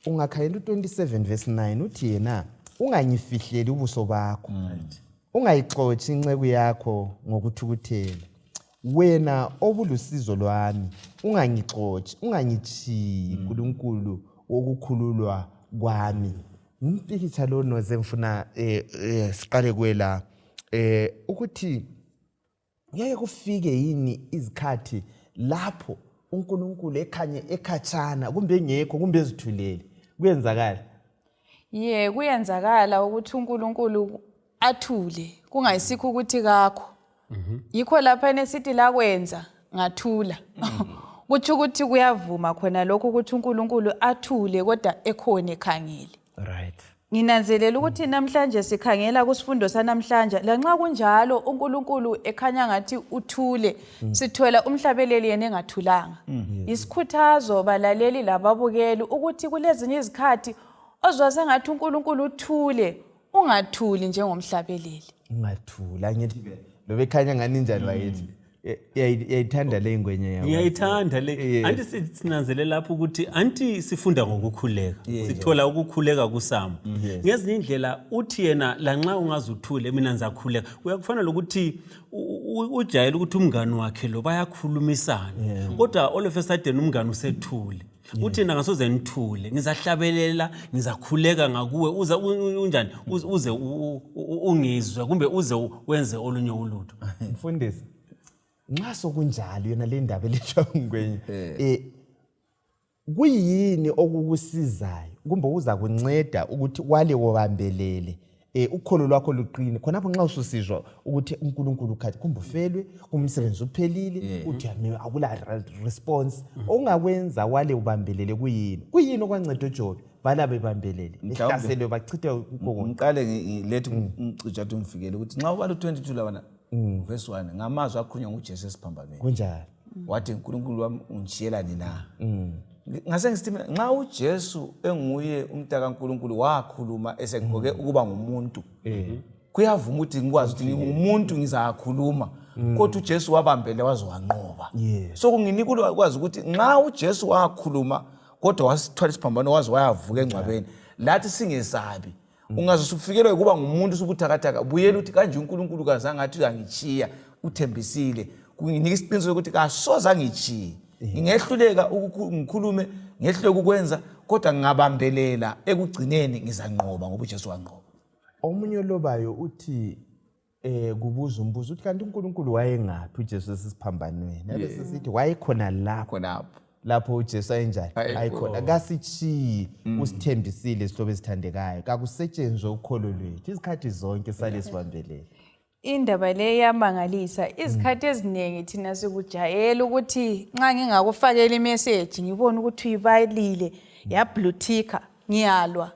A: Ungakhayela u27 verse 9 uthi yena ungangifihleli ubuso bakho ungayixoxi inceku yakho ngokuthukuthela wena obulusizo lwami ungangixoxi ungangichiyi uNkulunkulu wokukhululwa kwami. Umpikitsha lo noze ngifuna siqale kwela ukuthi ngeke kufike yini izikhathi lapho uNkulunkulu ekhanye ekhatshana kumbe ngekho kumbe ezithulele kuyenzakala
D: kuyenzakala ukuthi uNkulunkulu athule kungayisikho ukuthi kakho yikho lapha nesithi la kwenza ngathula kuthi ukuthi kuyavuma khona lokho ukuthi uNkulunkulu athule kodwa ekhona ekhangele
A: right.
D: Nginanzelela ukuthi namhlanje sikhangela kusifundo sanamhlanje lanxa kunjalo uNkulunkulu ekhanya ngathi uthule sithola umhlabeleli yena engathulanga isikhuthazo balaleli lababukeli ukuthi kulezinye izikhathi ozwa sengathi uNkulunkulu uthule ungathuli njengomhlabeleli
A: ungathula ngithi lo bekhanya ngani njalo wayethi yayithanda le ngwenye yawo
C: ngiyayithanda le anti sinanzelela lapho ukuthi anti sifunda ngokukhuleka sithola ukukhuleka kuSamu ngezinye indlela uthi yena lanxa ungazuthule mina ngizakhuleka uyakufana lokuthi ujayela ukuthi umngani wakhe lo bayakhulumisana kodwa all of a sudden umngani usethule uthi yena ngasoze ngithule ngizahlabelela ngizakhuleka ngakuwe uza unjani uze ungizwe kumbe uze wenze olunye ulutho
A: mfundisi nxa sokunjalo yona le ndaba elethwa ngwenye kuyini okukusizayo kumbe uza kunceda ukuthi wale wobambelele ukholo lwakho luqine khonapho nxa ususizwa ukuthi uNkulunkulu ukhathi kumbe ufelwe umsebenzi uphelile uthi akula response ongakwenza wale ubambelele kuyini okwanceda uJobe bala bebambelele ehlaselwe bachithe ukubonga
B: ngiqale ngilethe umcijo athi umfikele ukuthi nxa ubala u22 lawana verse 1 ngamazwi akhulunywa nguJesu esiphambanweni
A: kunjani
B: wathi uNkulunkulu wami ungishiyelani na ngase ngithi mina nxa uJesu enguye umntaka kaNkulunkulu wakhuluma esegqoke ukuba ngumuntu kuyavuma ukuthi ngikwazi ukuthi ngingumuntu ngizakhuluma kodwa uJesu wabambele wazowanqoba so kunginika ukwazi ukuthi nxa uJesu wakhuluma kodwa wasithwala isiphambano wazi wayavuka engcwabeni lathi singesabi ungazosufikelwe ukuba ngumuntu subuthakathaka buyela uthi kanje uNkulunkulu kazange athi angichiya uthembisile kunginika isiqiniseko ukuthi kasoze angichiye ngingehluleka ukukhulume ngehluleka ukwenza kodwa ngingabambelela ekugcineni ngizanqoba ngoba uJesu wanqoba
A: omunye lobayo uthi kubuza umbuzo uthi kanti uNkulunkulu wayengaphi uJesu esiphambanweni bese sithi wayekhona lapho uJesu ayenjani ayikhona kasichiyi usithembisile isihlobo esithandekayo kakusetshenzwe ukholo lwethu izikhathi zonke sale sibambelela
D: indaba le yamangalisa izikhathi eziningi thina sikujayela ukuthi nxa ngingakufakela imessage ngibone ukuthi uyibalile yablutika ngiyalwa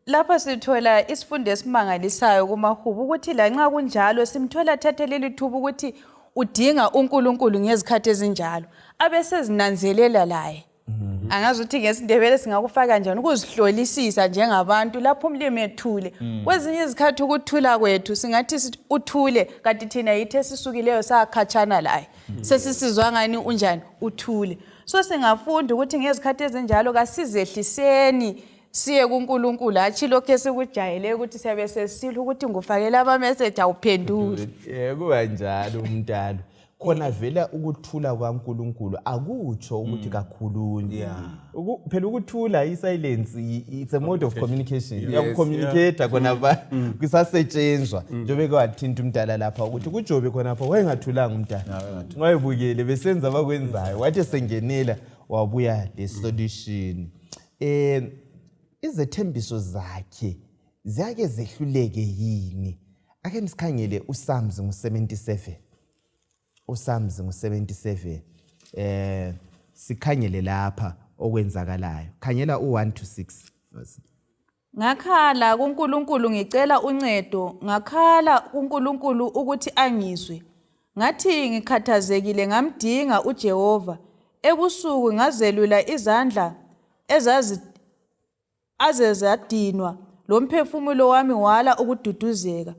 D: lapha sithola isifundo esimangalisayo kumahubo ukuthi la nxa kunjalo simthola thatheleli thuba ukuthi udinga uNkulunkulu ngezikhathi ezinjalo abesezinanzelela laye angazi ukuthi ngesindebele singakufaka kanjani ukuzihlolisisa njengabantu lapho umlimi ethule kwezinye izikhathi ukuthula kwethu singathi uthule kanti thina yithe sisukileyo sakhatshana laye sesisizwa ngani unjani uthule so singafunda ukuthi ngezikhathi ezinjalo kasizehliseni siye kuNkulunkulu athi lokho esikujayele ukuthi siyabe sesile ukuthi ngufakela ama message awuphenduli
A: kuba njalo umntalo khona vela ukuthula kwaNkulunkulu akutsho ukuthi kakhulunywe phela ukuthula isilence it's a mode of communication uyacommunicate khona ba kusasetshenzwa njengoba kwathinta umntala lapha ukuthi kujobe khona pha wayengathulanga umntana wayebukele besenza bakwenzayo wathi sengenela wabuya le solution izethembiso zakhe ziyake zehluleke yini ake nisikhangele uPsalms ngo77 uPsalms ngo77 sikhangele lapha okwenzakalayo khangela u1 to 6
D: ngakhala kuNkulunkulu ngicela uncedo ngakhala kuNkulunkulu ukuthi angizwe ngathi ngikhathazekile ngamdinga uJehova ebusuku ngazelula izandla azezadinwa lomphefumulo wami wala ukududuzeka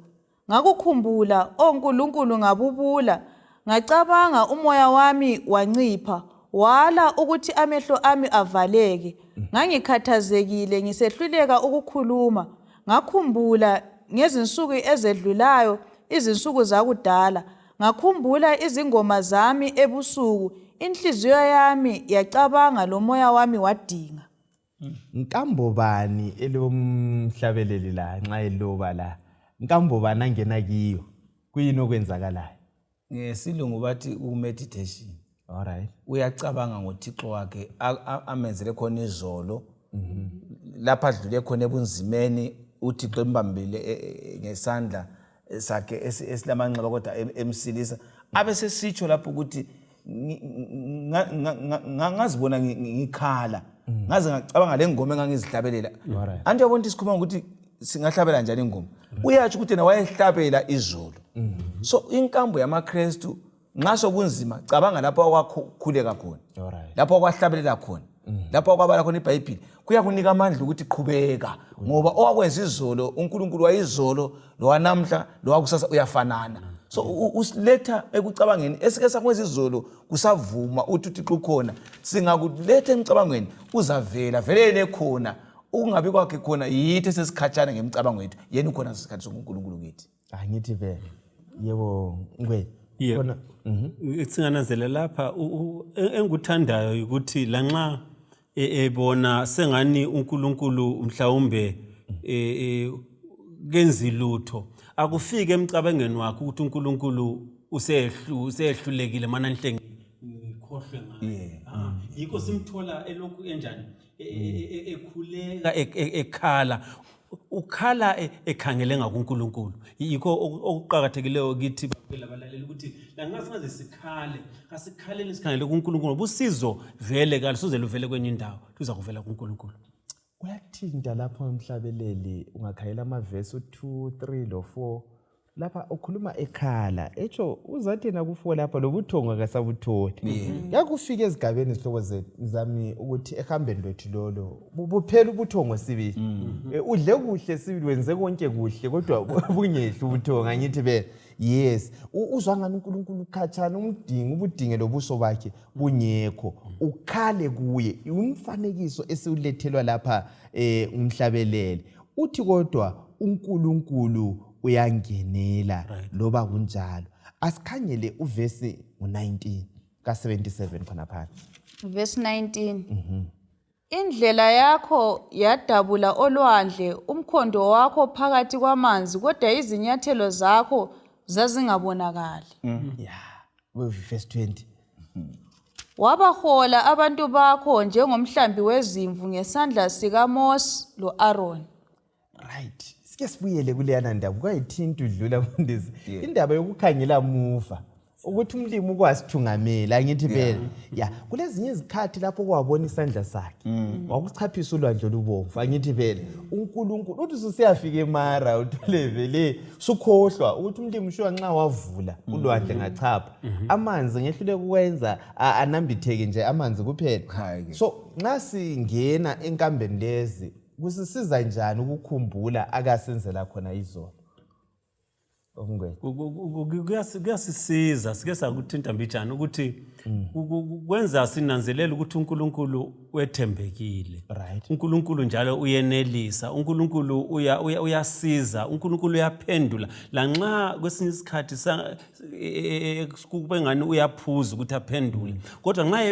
D: ngakukhumbula oNkulunkulu ngabubula ngacabanga umoya wami wancipha wala ukuthi amehlo ami avaleke ngangikhathazekile ngisehluleka ukukhuluma ngakhumbula ngezinsuku ezedlulayo izinsuku zakudala ngakhumbula izingoma zami ebusuku inhliziyo yami yacabanga lomoya wami wadinga
A: nkambo bani elomhlabeleli la nxa eloba la nkambo bani angena kiyo kuyini okwenzakalayo
B: ngesilungu bathi umeditation
A: alright
B: uyacabanga ngoThixo wakhe amenzele khona izolo lapha adlule khona ebunzimeni uThixo embambile ngesandla sakhe esilamanxeba kodwa emsilisa abese sitsho lapho ukuthi ngazibona ngikhala ngaze ngacabanga lengoma engangizihlabelela anti yabona ukuthi sikhuluma ukuthi singahlabela njani ingoma uyathi ukuthi nawayehlabela izolo so inkambo yamaKristu ngaso kunzima cabanga lapho akwakhuleka khona lapho akwahlabelela khona lapho akwabala khona iBhayibheli kuyakunika amandla ukuthi qhubeka ngoba owakwenza izolo uNkulunkulu wayizolo lo wanamhla lo wakusasa uyafanana so usiletha ekucabangeni esike sakwenza izolo kusavuma uthi uThixo khona singakuletha emicabangweni uzavela velele khona ukungabi kwakhe khona yithi sesikhatshana ngemicabango yethu yena ukhona sesikhathi soNkulunkulu kithi
A: angithi vele yebo ngwe
C: khona singanazela lapha enguthandayo ukuthi lanxa ebona sengani uNkulunkulu mhlawumbe kenzi lutho akufike emcabangeni wakhe ukuthi uNkulunkulu usehlulekile mana nhle ngikhohlwe ngaye yikho simthola elokhu enjani ekhuleka ekhala ukhala ekhangele ngakuNkulunkulu yikho okuqhakathekileyo kithi baphela balaleli ukuthi la nxa singaze sikhale asikhaleni sikhangele kuNkulunkulu ubusizo vele kalisuze luvele kwenye indawo luza kuvela kuNkulunkulu
A: kuyathinta lapho emhlabeleli ungakhayela amavesi 2 3 lo 4 lapha ukhuluma ekhala etsho uzathi na kufo lapha lobuthongo akasabutholi yakufika ezigabeni izihlobo zami ukuthi ehambeni lwethu lolo buphela ubuthongo sibili udle kuhle sibili wenze konke kuhle kodwa bungehli ubuthongo angithi be yes uzwa ngani uNkulunkulu ukhatshana ubudinge lobuso bakhe bungekho ukhale kuye umfanekiso esiulethelwa lapha umhlabelele uthi kodwa uNkulunkulu uyangenela loba kunjalo asikhangele uvesi u19 ka77 khona phansi
D: verse 19 indlela yakho yadabula olwandle umkhondo wakho phakathi kwamanzi kodwa izinyathelo zakho zazingabonakali
A: verse 20
D: wabahola abantu bakho njengomhlambi wezimvu ngesandla sikaMose loAaron
A: right sike sibuyele kuleyana ndaba kwayithinta udlula mfundisi indaba yokukhangela muva ukuthi umlimi ukwasithungamela angithi phela kulezinye izikhathi lapho kwabona isandla sakhe wakuchaphisa ulwandle lubomvu angithi phela uNkulunkulu uthi usiyafika eMara uthole vele sukhohlwa ukuthi umlimi usho nxa wavula ulwandle ngachapha amanzi ngehluleke ukwenza anambitheke nje amanzi kuphela so nxa singena enkambeni lezi kusisiza njani ukukhumbula akasenzela khona izolo
C: kuyasisiza sike sakuthinta mbijana ukuthi kwenza sinanzelela ukuthi uNkulunkulu wethembekile uNkulunkulu njalo uyenelisa uNkulunkulu uyasiza uNkulunkulu uyaphendula lanxa kwesinye isikhathi kube ngani uyaphuza ukuthi aphendule kodwa nxa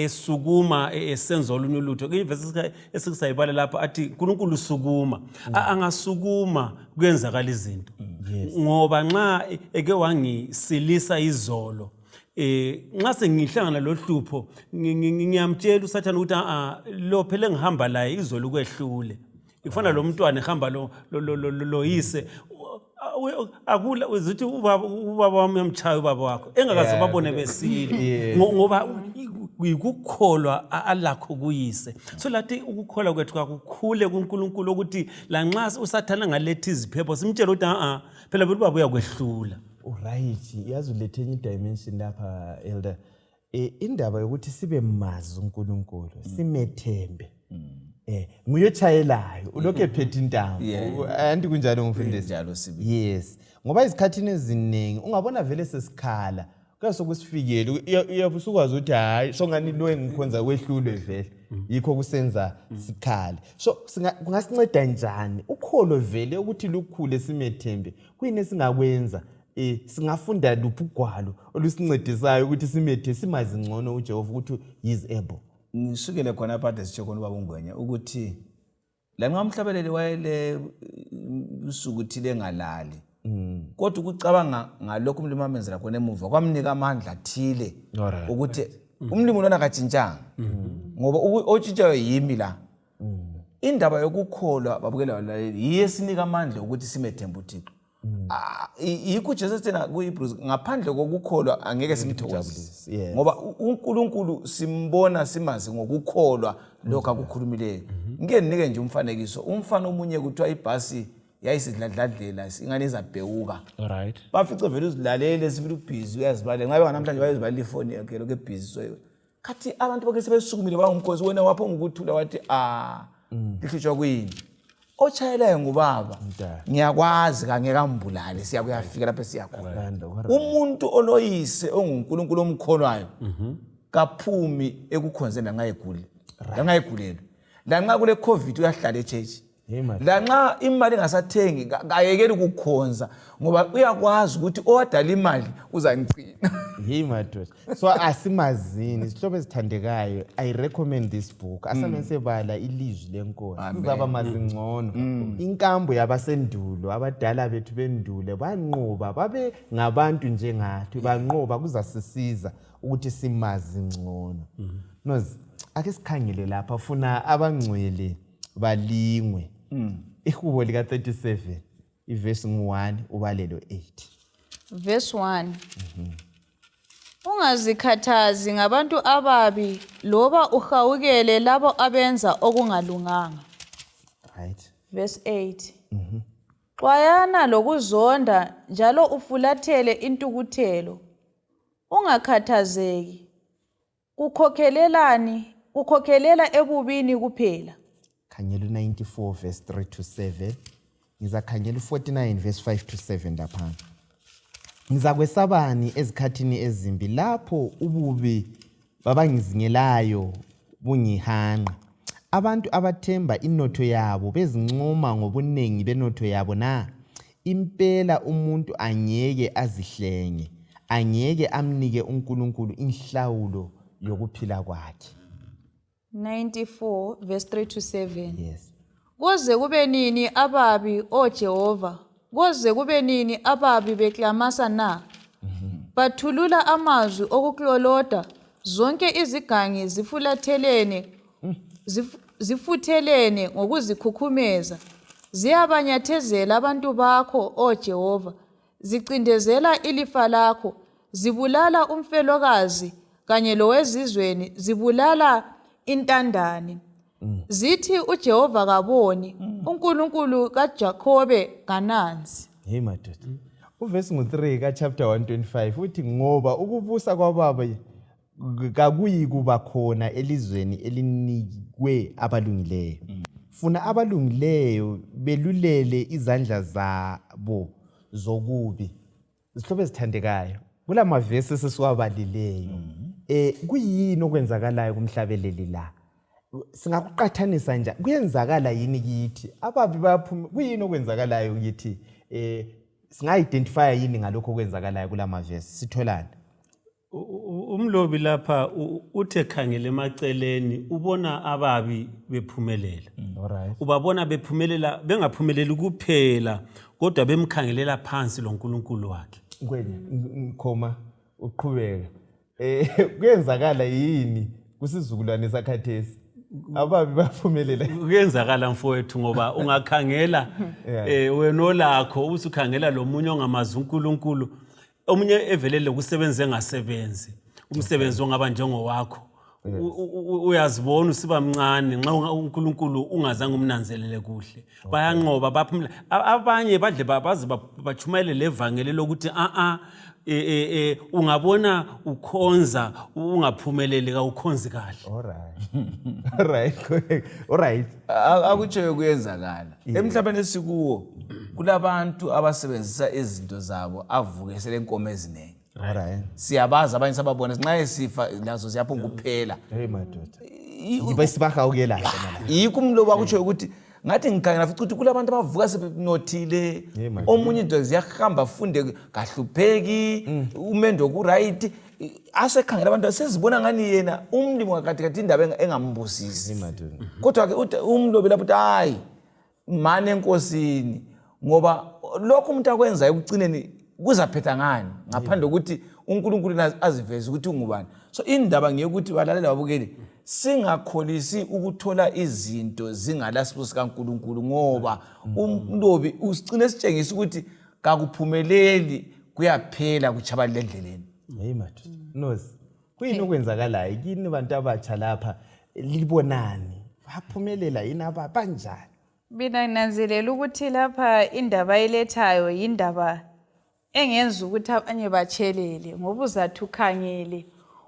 C: esukuma esenza olunye ulutho kuyivesi esikusayibala lapha athi uNkulunkulu sukuma angasukuma kuyenzakala izinto ngoba nxa eke wangisilisa izolo nxa sengihlangana lohlupho ngiyamtshela uSathane ukuthi lo phela ngihamba laye izolo kwehlule ifana lo mntwana ehamba lo yise akula uzithi ubaba wami uyamchaya ubaba wakho engakaze babone besile ngoba ukukholwa alakho kuyise so lathi ukukholwa kwethu kakukhule kuNkulunkulu ukuthi lanxa uSathane ngaletha iziphepho simtshela ukuthi phela ubaba uyakwehlula
A: right yazi ulethenye idimension lapha elder indaba yokuthi sibe mazi uNkulunkulu simethembe nguyotshayelayo ulokhu ephethe intambo anti kunjalo ngifundisi
B: njalo sibi
A: yes ngoba izikhathini eziningi ungabona vele sesikhala kasokusifikele uyabusukwazi ukuthi hayi songani lo engikhonza kwehlulwe vele yikho kusenza sikhale so kungasinceda njani ukholo vele ukuthi lukhule simethembe kuyini esingakwenza singafunda luphi ugwalo olusincedisayo ukuthi simethe simazi ngcono uJehova ukuthi he is able
B: ngisukele khona phathe sitshe khona ubaba uNgwenya ukuthi lanxa umhlabeleli wayele usukuthi lengalali kodwa ukucabanga ngalokho umlimi amenzela khona emuva kwamnika amandla athile ukuthi umlimi lona akatshintshanga ngoba otshintshayo yimi la indaba yokukholwa babukela balaleli yesinika amandla ukuthi simethembe uThixo yikho Jesu thina kuHebrews ngaphandle kokukholwa angeke simthokozise ngoba uNkulunkulu simbona simazi ngokukholwa lokho akukhulumileyo ngeke nike nje umfanekiso umfana omunye kuthiwa ibhasi yayisidladladlela ingane izabhewuka
A: right
B: bafice vele uzilalele sibili busy uyazibalela ngabe namhlanje bayizibalela ifoni yakhe lokho ebusy so kathi abantu bonke sebesukumile bangumkhosi wena wapho ngokuthula wathi lihlutshwa kuyini ochayelayo ngubaba ngiyakwazi kangekambulali siyakuyafika lapho siyakhona umuntu oloyise onguNkulunkulu omkholwayo kaphumi ekukhonzeni langayegulelo lanxa kule covid uyahlala eChurch lanxa imali engasathengi kayekeli ukukhonza ngoba uyakwazi ukuthi owadala imali uzangcina
A: madoda so asimazini isihlobo esithandekayo I recommend this book asamensebala ilizwi lenkosi sizaba mazingcono inkambo yabasendulo abadala bethu bendulo banqoba babe ngabantu njengathi banqoba kuzasisiza ukuthi simazi ngcono nozi ake sikhangele lapha funa abangcwele balingwe ihubo lika 37 iverse 1 ubalelo 8
D: verse 1 ungazikhathazi ngabantu ababi loba uhawukele labo abenza okungalunganga
A: right
D: verse 8 Xwayana lokuzonda njalo ufulathele intukuthelo. Ungakhathazeki. Kukhokhelela ebubini kuphela.
A: Khangela 94 verse 3 to 7. Ngizakhangela 49 verse 5 to 7 lapha. Ngizakwesabani ezikhathini ezimbi lapho ububi babangizingelayo bungihanqa. Abantu abathemba inotho yabo bezincoma ngobunengi benotho yabo na. Impela umuntu angeke azihlenge, angeke amnike uNkulunkulu inhlawulo yokuphila kwakhe.
D: 94 verse 3 to 7.
A: Yes.
D: Koze kube nini ababi o Jehova? Koze kube nini ababi beklamasa na? Bathulula amazwi okukloloda, zonke izigangi zifuthelene ngokuzikhukhumeza. Ziyabanyathezela abantu bakho o Jehova, zicindezela ilifa lakho, zibulala umfelokazi kanye lowezizweni, zibulala intandane. Zithi uJehova kaboni, uNkulunkulu kaJakobe kananzi.
A: Hey madoda. Uverse 3 ka chapter 125 uthi ngoba ukubusa kwababa kakuyi kuba khona elizweni elinikwe abalungileyo. Funa abalungileyo belulele izandla zabo zokubi. Isihlobo esithandekayo. Kula mavesi sesiwabalileyo. Kuyini okwenzakalayo kumhlabeleli la? Singakuqathanisa nje kuyenzakala yini kithi ababi bayaphuma kuyini okwenzakalayo kithi singa-identify yini ngalokho okwenzakalayo kula mavesi sitholani?
C: Umlobi lapha uthe khangela emaceleni ubona ababi bephumelela.
A: Alright.
C: Ubabona bephumelela bengaphumeleli kuphela kodwa bemkhangelela phansi lo nkulunkulu wakhe.
A: Khoma uqhubeka. Kuyenzakala yini kusizukulwane sakhathesi? Ababi baphumelela.
C: Kuyenzakala mfowethu ngoba ungakhangela wena olakho usukhangela lo munye ongamazi uNkulunkulu, omunye evelele kusebenza engasebenzi, umsebenzi ongaba njengowakho. Uyazibona usiba mncane nxa uNkulunkulu ungazange umnanzelele kuhle. Bayanqoba baphumela. Abanye badle babazi bachumayele levangeli lokuthi ungabona ukhonza ungaphumeleli ka ukhonzi kahle.
A: Alright.
B: Akutsho kuyenzakala. Emhlabeni esikuwo kulabantu abasebenzisa izinto zabo avukesele inkomo eziningi.
A: Alright.
B: Siyabaza abanye sababona nxa esifa lazo siyaphunga kuphela.
A: Hey madoda. Yiba sibahawukela lapha.
B: Yikho umlobo akutsho ukuthi ngathi ngikhangela futhi ukuthi kulabantu abavuka sebenothile, omunye into ziyahamba funde kahlupheki, umendo ku right, asekhangela abantu sezibona ngani yena umlimi wakathi indaba engambusisi. Kodwa ke umlobi lapho uthi hayi mane enkosini ngoba lokho umuntu akwenza ekucineni kuzaphetha ngani ngaphandle ukuthi uNkulunkulu aziveze ukuthi ungubani. So indaba ngiyokuthi balalela babukeli singakholisi ukuthola izinto zingalasibuso sikaNkulunkulu ngoba umlobi usicine sitshengisa ukuthi kakuphumeleli kuyaphela kuchabalele endleleni.
A: Hey madoda. Nozi. Kuyini okwenzakalayo kini abantu abatsha lapha libonani? Baphumelela yini abanjani?
D: Mina nginanzelela ukuthi lapha indaba elethayo indaba engenza ukuthi abanye bachelele ngoba uzathi ukhangele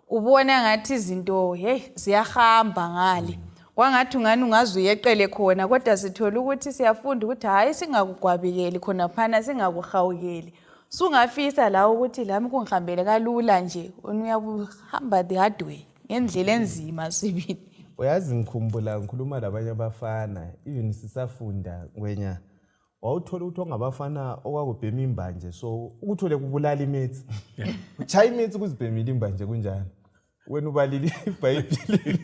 D: ubona ngathi izinto ziyahamba ngale. Kwangathi ungani ungazuyeqele khona kodwa sithola ukuthi siyafunda ukuthi hayi singakugwabikeli khona phana singakuhawukeli. Sungafisa la ukuthi lami kungihambele kalula nje uyakuhamba the hard way ngendlela enzima sibili.
A: Uyazi ngikhumbula ngikhuluma labanye abafana even sisafunda ngwenya wawuthola ukuthi ongabafana okwakubhema imbanje so ukuthole kubulala imitsi. Uchaya imitsi kuzibhemile imbanje kunjani? Wena ubalile iBhayibheli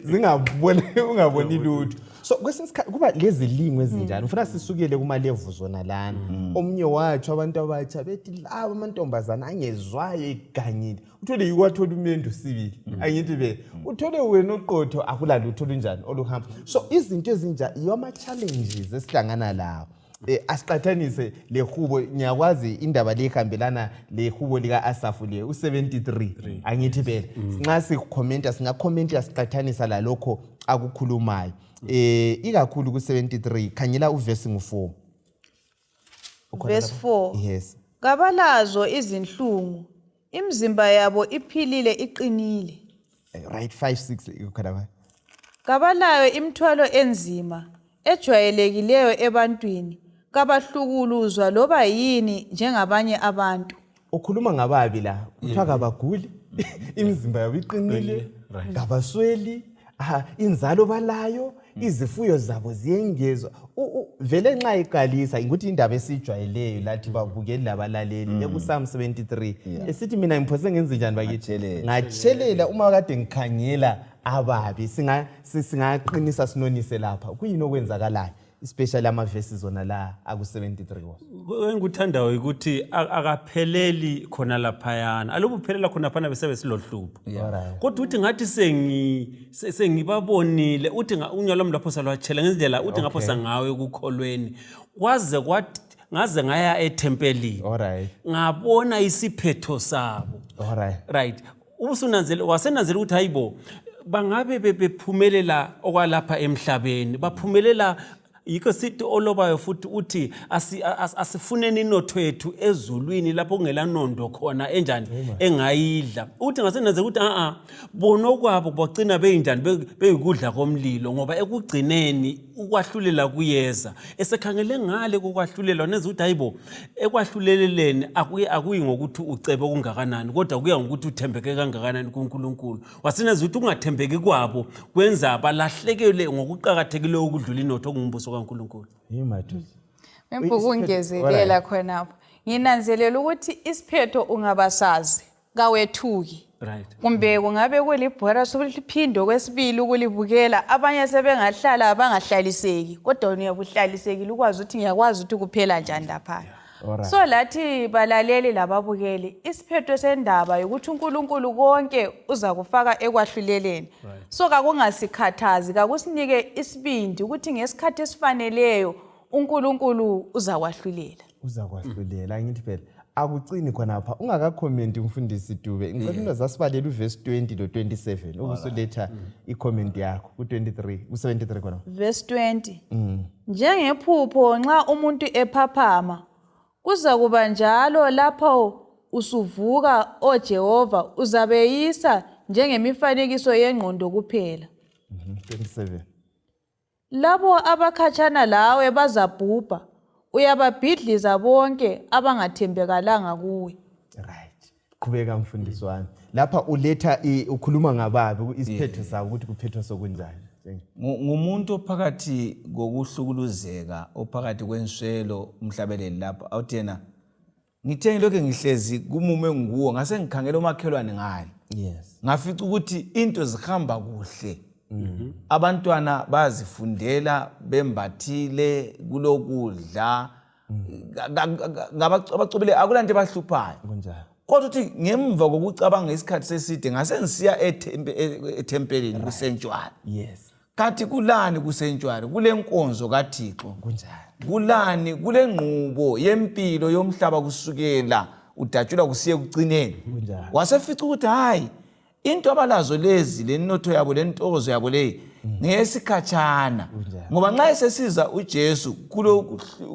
A: zingaboni ungaboni lutho. So kwesinye isikhathi kuba lezi lingwe ezinjani ufuna sisukele kuma level zona lana. Omnye wathi abantu abatsha bethi laba amantombazana angezwayo eganyile. Uthole yikwathola umendo sibili. Angithi be uthole wena oqotho akulala uthola njani oluhamba. So izinto ezinja yoma challenges esihlangana lawo. Asiqathanise lehubo ngiyakwazi indaba lehambelana lehubo lika Asafu le u73 angithi phela nxa sikhomenta singakhomenta siqathanisa la lokho akukhulumayo ikakhulu ku73 khanyela uverse ngu4
D: verse 4.
A: Yes.
D: Kabalazo izinhlungu, imizimba yabo iphilile iqinile.
A: Right, 5-6 ukhona.
D: Kabalayo imithwalo enzima, ejwayelekileyo ebantwini, kabahlukuluzwa loba yini njengabanye abantu.
A: Ukhuluma ngababi la, kuthiwa kabaguli, imizimba yabo iqinile, kabasweli, inzalo balayo, izifuyo zabo ziyengezwa. Vele nxa iqalisa ukuthi indaba esijwayeleyo lathi babukeli labalaleli eku-Psalm 73 esithi mina ngiphose ngenze njani bakithi ngatshelela uma kade ngikhangela ababi singaqinisa sinonise lapha kuyini okwenzakalayo especially ama-verses zona la aku-73
C: engikuthandayo ukuthi akapheleli khona laphayana alobu phelela khona phana besebe silohlupho kodwa uthi ngathi sengibabonile uthi unyalo lapho salwatshela ngendlela uthi ngapho sangawe ukukholweni kwaze kwathi ngaze ngaya etempelini ngabona isiphetho sabo right ubusunanzela wasenanzela ukuthi hayibo bangabe bephumelela okwalapha emhlabeni baphumelela yiko sithi olobayo futhi uthi asifuneni inotho yethu ezulwini lapho kungela nondo khona enjani engayidla uthi ngasenanze ukuthi bona okwabo bagcina beyinjani beyikudla komlilo ngoba ekugcineni ukwahlulela kuyeza esekhangele ngale kokwahlulelwa neze ukuthi hayibo ekwahluleleleni akuyi ngokuthi ucebe kungakanani kodwa kuya ngokuthi uthembeke kangakanani kuNkulunkulu wasenanze ukuthi ungathembeki kwabo kwenza abalahlekele ngokuqhakathekile ukudlula inotho kungumbuso kaNkulunkulu.
D: Membukungezelela khonapho. Nginanzelela ukuthi isiphetho ungabasazi kawethuki.
C: Right.
D: Kumbe kungabe kulibhora sokuliphinde kwesibili ukulibukela abanye sebengahlala abangahlaliseki kodwa uyabuhlalisekile ukwazi ukuthi ngiyakwazi ukuthi kuphela njani lapha. So lathi balaleli lababukeli isiphetho sendaba ukuthi uNkulunkulu konke uza kufaka ekwahluleleni. So kakungasikhathazi kakusinike isibindi ukuthi ngesikhathi esifaneleyo uNkulunkulu uza kwahlulela.
A: Uza kwahlulela ngithi phela akucini khonapha ungakakhomenti umfundisi Dube ngicela into zasibalela uverse 20 lo 27 ukusuletha icomment yakho ku23 ku73 khona.
D: Verse 20. Njengephupho nxa umuntu ephaphama kuza kuba njalo lapho usuvuka oJehova uzabeyisa njengemifanekiso yengqondo kuphela.
A: 27.
D: Labo abakhatshana lawe bazabhubha uyababhidliza bonke abangathembekalanga kuwe.
A: Right. Qhubeka mfundisi wami. Lapha uletha ukhuluma ngababi isiphetho sabo ukuthi kuphethwa sokunjani.
B: Ngumuntu ophakathi kokuhlukuluzeka ophakathi kwenswelo umhlabeleli lapha awuthena ngithe lokho ngihlezi kumume nguwo ngase ngikhangela umakhelwane ngale ngafica ukuthi into zihamba kuhle abantwana bazifundela bembathile kulokudla ngabacobile akulanto abahluphayo kodwa uthi ngemva kokucabanga isikhathi seside ngase ngisiya etempelini kusentswana kathi kulani kusentswana kule nkonzo kaThixo kunjani kulani kule ngqubo yempilo yomhlaba kusukela udatshula kusiye kugcineni wasefica ukuthi hayi into abalazo lezi lenotho yabo lentozo yabo le ngesikhatshana ngoba nxa esesiza uJesu kulo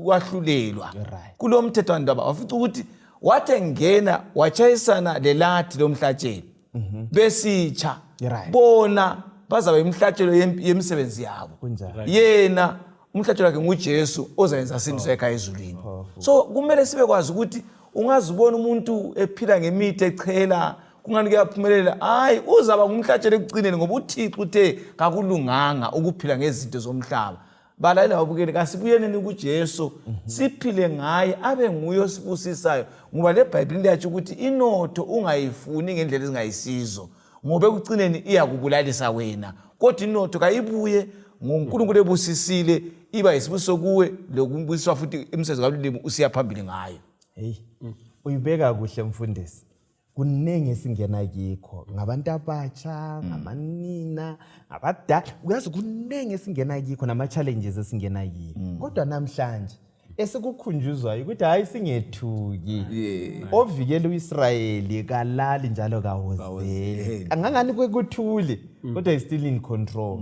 B: kwahlulelwa kulo mthetho ndaba wafica ukuthi wathe ngena wachayisana lelathi lomhlatshelo besitsha bona bazabe imhlatshelo yemisebenzi yabo yena umhlatshelo wakhe nguJesu ozayenza sindise ekhaya ezulwini so kumele sibe kwazi ukuthi ungazibona umuntu ephila ngemithi echela kungani kuyaphumelela hayi uzaba ngumhlatshelo ekugcineni ngoba uThixo uthe kakulunganga ukuphila ngezinto zomhlaba balalela babukeli kasibuyeleni kuJesu siphile ngaye abe nguye osibusisayo ngoba leBhayibheli liyathi ukuthi inotho ungayifuni ngendlela ezingayisizo ngoba ekugcineni iyakubulalisa wena kodwa inotho kayibuye ngoNkulunkulu ebusisile iba yisibuso kuwe lokubusiswa futhi emsebenzi kaLulimo usiya phambili ngayo.
A: Uyibeka kuhle mfundisi. Kunenge singena kikho ngabantu abatsha ngamanina abadala uyazi kunenge singena kikho nama challenges esingena kikho kodwa namhlanje esikukhunjuzwayo ukuthi hayi singethuki ovikela uIsrayeli kalali njalo kawozeli angangani kwekuthule kodwa is still in control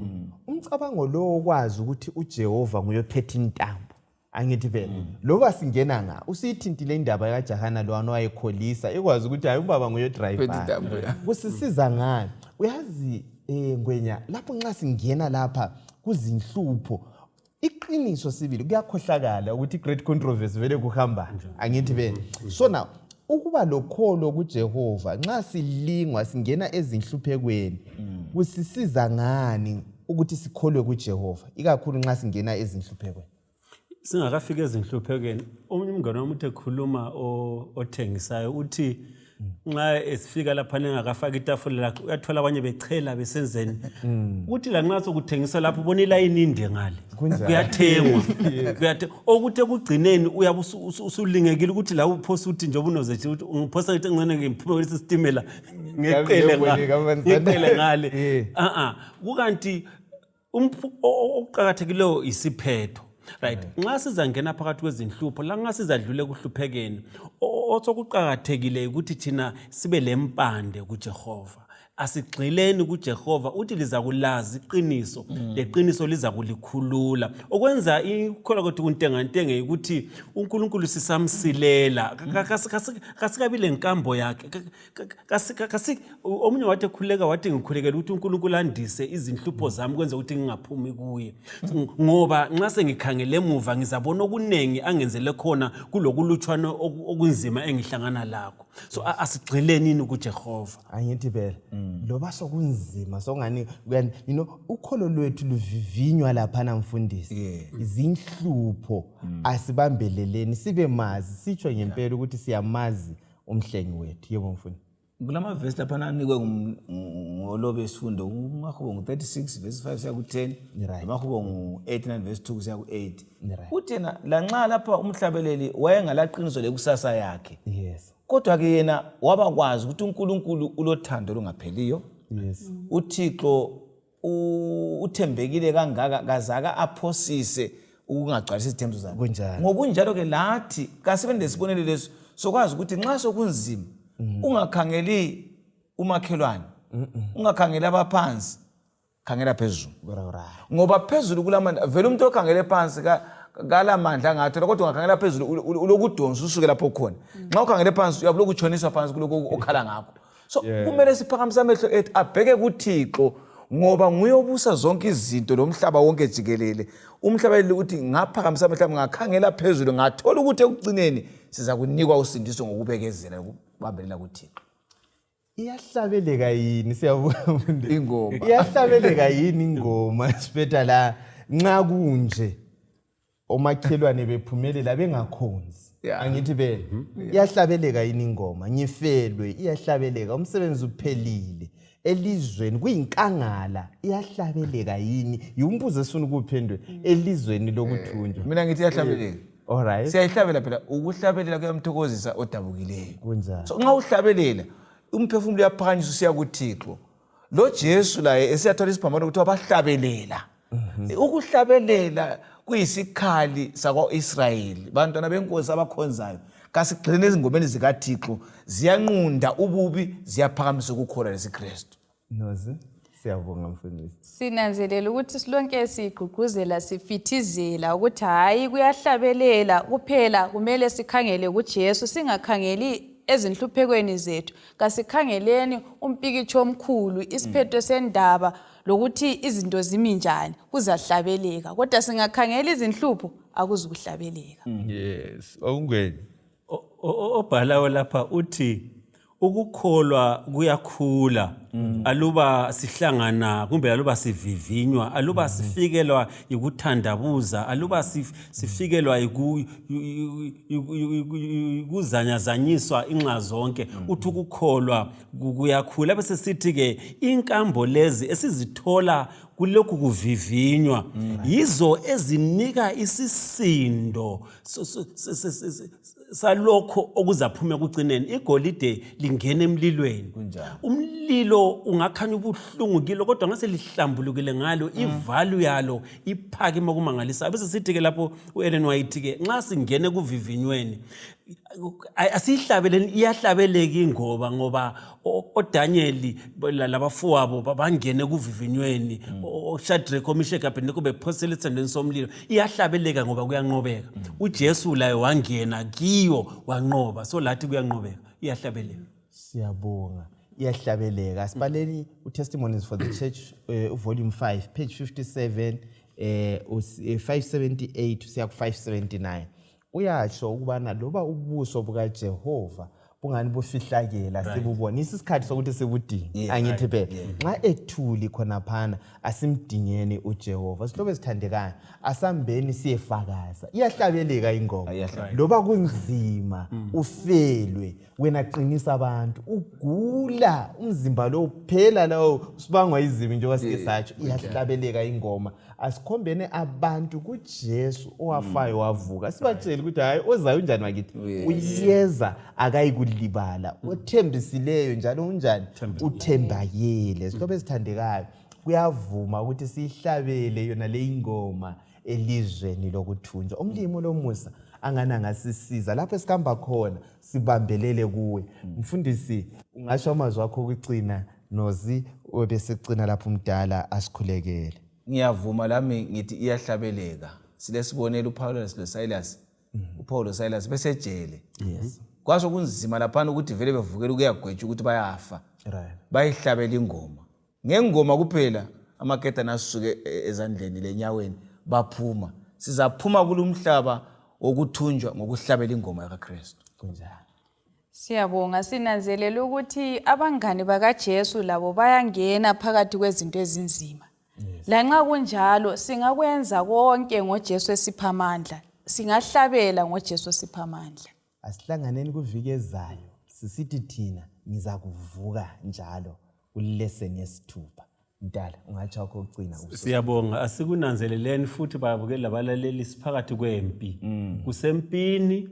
A: umcabango lo okwazi ukuthi uJehova nguyophethe intambo Angithi phela loba singena nga usithintile indaba kaJahana lwana wayekholisa ekwazi ukuthi hayi ubaba nguye driver kusisiza ngani uyazi ngwenya lapho nxa singena lapha kuzinhlupho iqiniso sibili kuyakhohlakala ukuthi great controversy vele kuhamba angithi phela so now ukuba lokholo kuJehova nxa silingwa singena ezinhluphekweni kusisiza ngani ukuthi sikholwe kuJehova ikakhulu nxa singena ezinhluphekweni
C: singakafika ezinhluphekweni omunye umngane wami uthe khuluma othengisayo uthi nxa esifika lapha nengakafaka itafula lakhe uyathola abanye bechela besenzeni uthi la nxa sokuthengisa lapho ubona ilayini inde ngale kuyathengwa okuthi ekugcineni uyabe usulingekile ukuthi la uphosa uthi nje ubunozethi ukuthi ngiphosa ukuthi ngene ngiphume kulesi stimela ngeqele ngale kukanti okuqhakathekileyo isiphetho right nxa sizangena phakathi kwezinhlupho la nxa sizadlule kuhluphekeni osokuqhakathekile ukuthi thina sibe lempande kuJehova asigxileni kuJehova uthi liza kulazi iqiniso leqiniso liza kulikhulula okwenza ikholwa ukuthi kuntengantenge ukuthi uNkulunkulu sisamsilela kasikabi lenkambo yakhe omunye wathi khuleka wathi ngikhulekela ukuthi uNkulunkulu andise izinhlupho zami kwenza ukuthi ngingaphumi kuye ngoba nxa sengikhangele emuva ngizabona okunengi angenzele khona kulokulutshwana okunzima engihlangana lakho so asigxileni kuJehova
A: angithi phela loba sokunzima songani ukholo lwethu luvivinywa lapha namfundisi izinhlupho asibambeleleni sibe mazi sitsho ngempela ukuthi siyamazi umhlengi wethu yebo mfundisi
B: kulama verse lapha nanikwe ngolobe isifundo uMakhubo ngu36 verse 5 siya ku10 uMakhubo ngu89 verse 2 siya ku8 uthena la nxa lapha umhlabeleli wayengalaqiniso lekusasa yakhe
A: yes
B: kodwa ke yena wabakwazi ukuthi uNkulunkulu ulothando lungapheliyo uThixo uthembekile kangaka kazaka aphosise ukungagcwalisa izithembiso zakhe ngokunjalo ke lathi kasibende lesibonelo leso sokwazi ukuthi nxa sokunzima ungakhangeli umakhelwane ungakhangeli abaphansi khangela phezulu ngoba phezulu kulamandla vele umuntu okhangele phansi kalamandla ngathola kodwa ungakhangela phezulu ulokudonsa usuke lapho khona nxa ukhangele phansi uyabulo kutshoniswa phansi kuloko okhala ngakho so kumele siphakamise amehlo ethu abheke kuThixo ngoba nguyobusa zonke izinto lomhlaba wonke jikelele umhlabeleli uthi ngaphakamisa amehlo ngakhangela phezulu ngathola ukuthi ekugcineni siza kunikwa usindiso ngokubekezela ukubambelela kuThixo
A: iyahlabeleka yini siyabona
B: ingoma
A: iyahlabeleka yini ingoma siphetha la nxa kunje omakhelwane bephumelela bengakhonzi angithi be iyahlabeleka yini ingoma ngifelwe iyahlabeleka umsebenzi uphelile elizweni kuyinkangala iyahlabeleka yini yumbuzo esifuna ukuphendwe elizweni lokuthunjwa
B: mina ngithi iyahlabeleka
A: alright
B: siyayihlabela phela ukuhlabelela kuyamthokozisa odabukileyo
A: kunjani
B: so nxa uhlabelela umphefumulo uyaphakanyiswa usiya kuThixo lo Jesu laye esiyathola isiphambano ukuthi abahlabelela ukuhlabelela kuyisikhali sakwa-Israyeli bantwana benkosi abakhonzayo kasigxileni ezingomeni zikaThixo ziyanqunda ububi ziyaphakamisa ukukholwa lesiKristu
A: noze siyabonga mfundisi
D: sinanzelela ukuthi silonke sigqugquzela sifithizela ukuthi hayi kuyahlabelela kuphela kumele sikhangele kuJesu singakhangeli ezinhluphekweni zethu kasikhangeleni umpikitsho omkhulu isiphetho sendaba lokuthi izinto zimi njani kuzahlabeleka kodwa singakhangela izinhlupho akuzukuhlabeleka
A: yes ongweni
C: obhalayo lapha uthi ukukholwa kuyakhula aluba sihlangana kumbe aluba sivivinywa aluba sifikelwa ikuthandabuza aluba sifikelwa ikuzanyazanyiswa inxa zonke uthi ukukholwa kuyakhula bese sithi ke inkambo lezi esizithola kulokhu kuvivinywa yizo ezinika isisindo salokho okuzaphuma kucineni igolide lingena emlilweni umlilo ungakhanya ubuhlungu kilo kodwa ngase lihlambulukile ngalo ivalue yalo iphakima kumangalisayo bese sithi ke lapho uEllen White ke nxa singene kuvivinyweni asihlabeleni iyahlabeleka ingoba ngoba oDaniel labafowabo bangene kuvivinyweni oShadrach oMeshach Abednego bephosela esandleni somlilo iyahlabeleka ngoba kuyanqobeka uJesu laye wangena kiyo wanqoba so lathi kuyanqobeka iyahlabeleka.
A: Siyabonga. Iyahlabeleka. Asibaleni uTestimonies for the Church volume 5 page 57 578 siya ku579. Uyasho ukubana loba ubuso buka Jehova bungani bufihlakela sibubona isikhathi sokuthi sibudinga angithi phela nxa ethuli khona phana asimdingeni uJehova sihlobo esithandekayo asambeni siyefakaza iyahlabeleka ingoma loba kunzima ufelwe wena qinisa abantu ugula umzimba lo uphela lawo sibangwa izimi njengoba sike satsho iyahlabeleka ingoma asikhombene abantu kuJesu owafayo wavuka sibatshela ukuthi hayi ozayo unjani bakithi uyeza akayikulibala othembisileyo njalo unjani uthembakele sihlobo esithandekayo kuyavuma ukuthi sihlabele yona le ingoma elizweni lokuthunjwa umlimo lomusa angana ngasisiza lapho esikhamba khona sibambelele kuwe mfundisi ungasho amazwi akho ukucina nozi obesicina lapho umdala asikhulekele.
B: Ngiyavuma lami ngithi iyahlabeleka silesibonela uPaulus noSilas uPaul noSilas besejele kwasho kunzima lapha ukuthi vele bevukela ukuyagwetshwa ukuthi bayafa bayihlabela ingoma ngengoma kuphela amaketa nasuke ezandleni lenyaweni baphuma sizaphuma kulumhlaba wokuthunjwa ngokuhlabela ingoma yaKristu
A: kunjani.
D: Siyabonga sinanzelela ukuthi abangane bakaJesu labo bayangena phakathi kwezinto ezinzima. Lanxa kunjalo singakwenza konke ngoJesu esiphamandla singahlabela ngoJesu esiphamandla.
A: Asihlanganeni kuviki ezayo sisithi thina ngiza kuvuka njalo kulesson yesithupha. Mdala ungathi akho ugcina
C: siyabonga asikunanzeleleni futhi bayabukela labalaleli siphakathi kwempi kusempini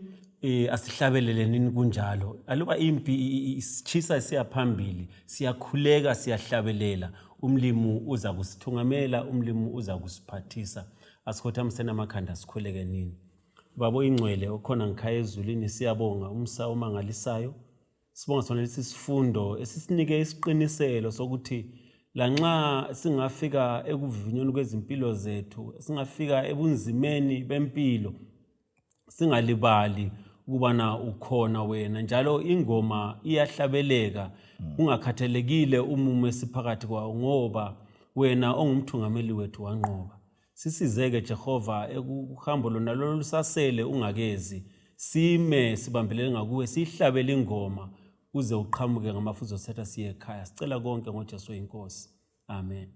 C: asihlabeleleni kunjalo aluba impi isichisa siyaphambili siyakhuleka siyahlabelela umlimu uza kusithungamela umlimu uza kusiphathisa asikhothamsena amakhanda sikhuleke nini babo ingcwele okhona ngikhaya ezulwini siyabonga umsa omangalisayo sibonga sona lesi sifundo esisinike isiqiniselo sokuthi lanxa singafika ekuvivinyweni kwezimpilo zethu singafika ebunzimeni bempilo singalibali ukubana ukhona wena njalo ingoma iyahlabeleka ungakhathalekile umumo esiphakathi kwawo ngoba wena ongumthungameli wethu wanqoba sisizeke Jehova ekuhambo lona lolusasele ungakezi sime sibambelele ngakuwe sihlabele ingoma uze uqhamuke ngamafuzo setha siye ekhaya sicela konke ngoJesu inkosi amen.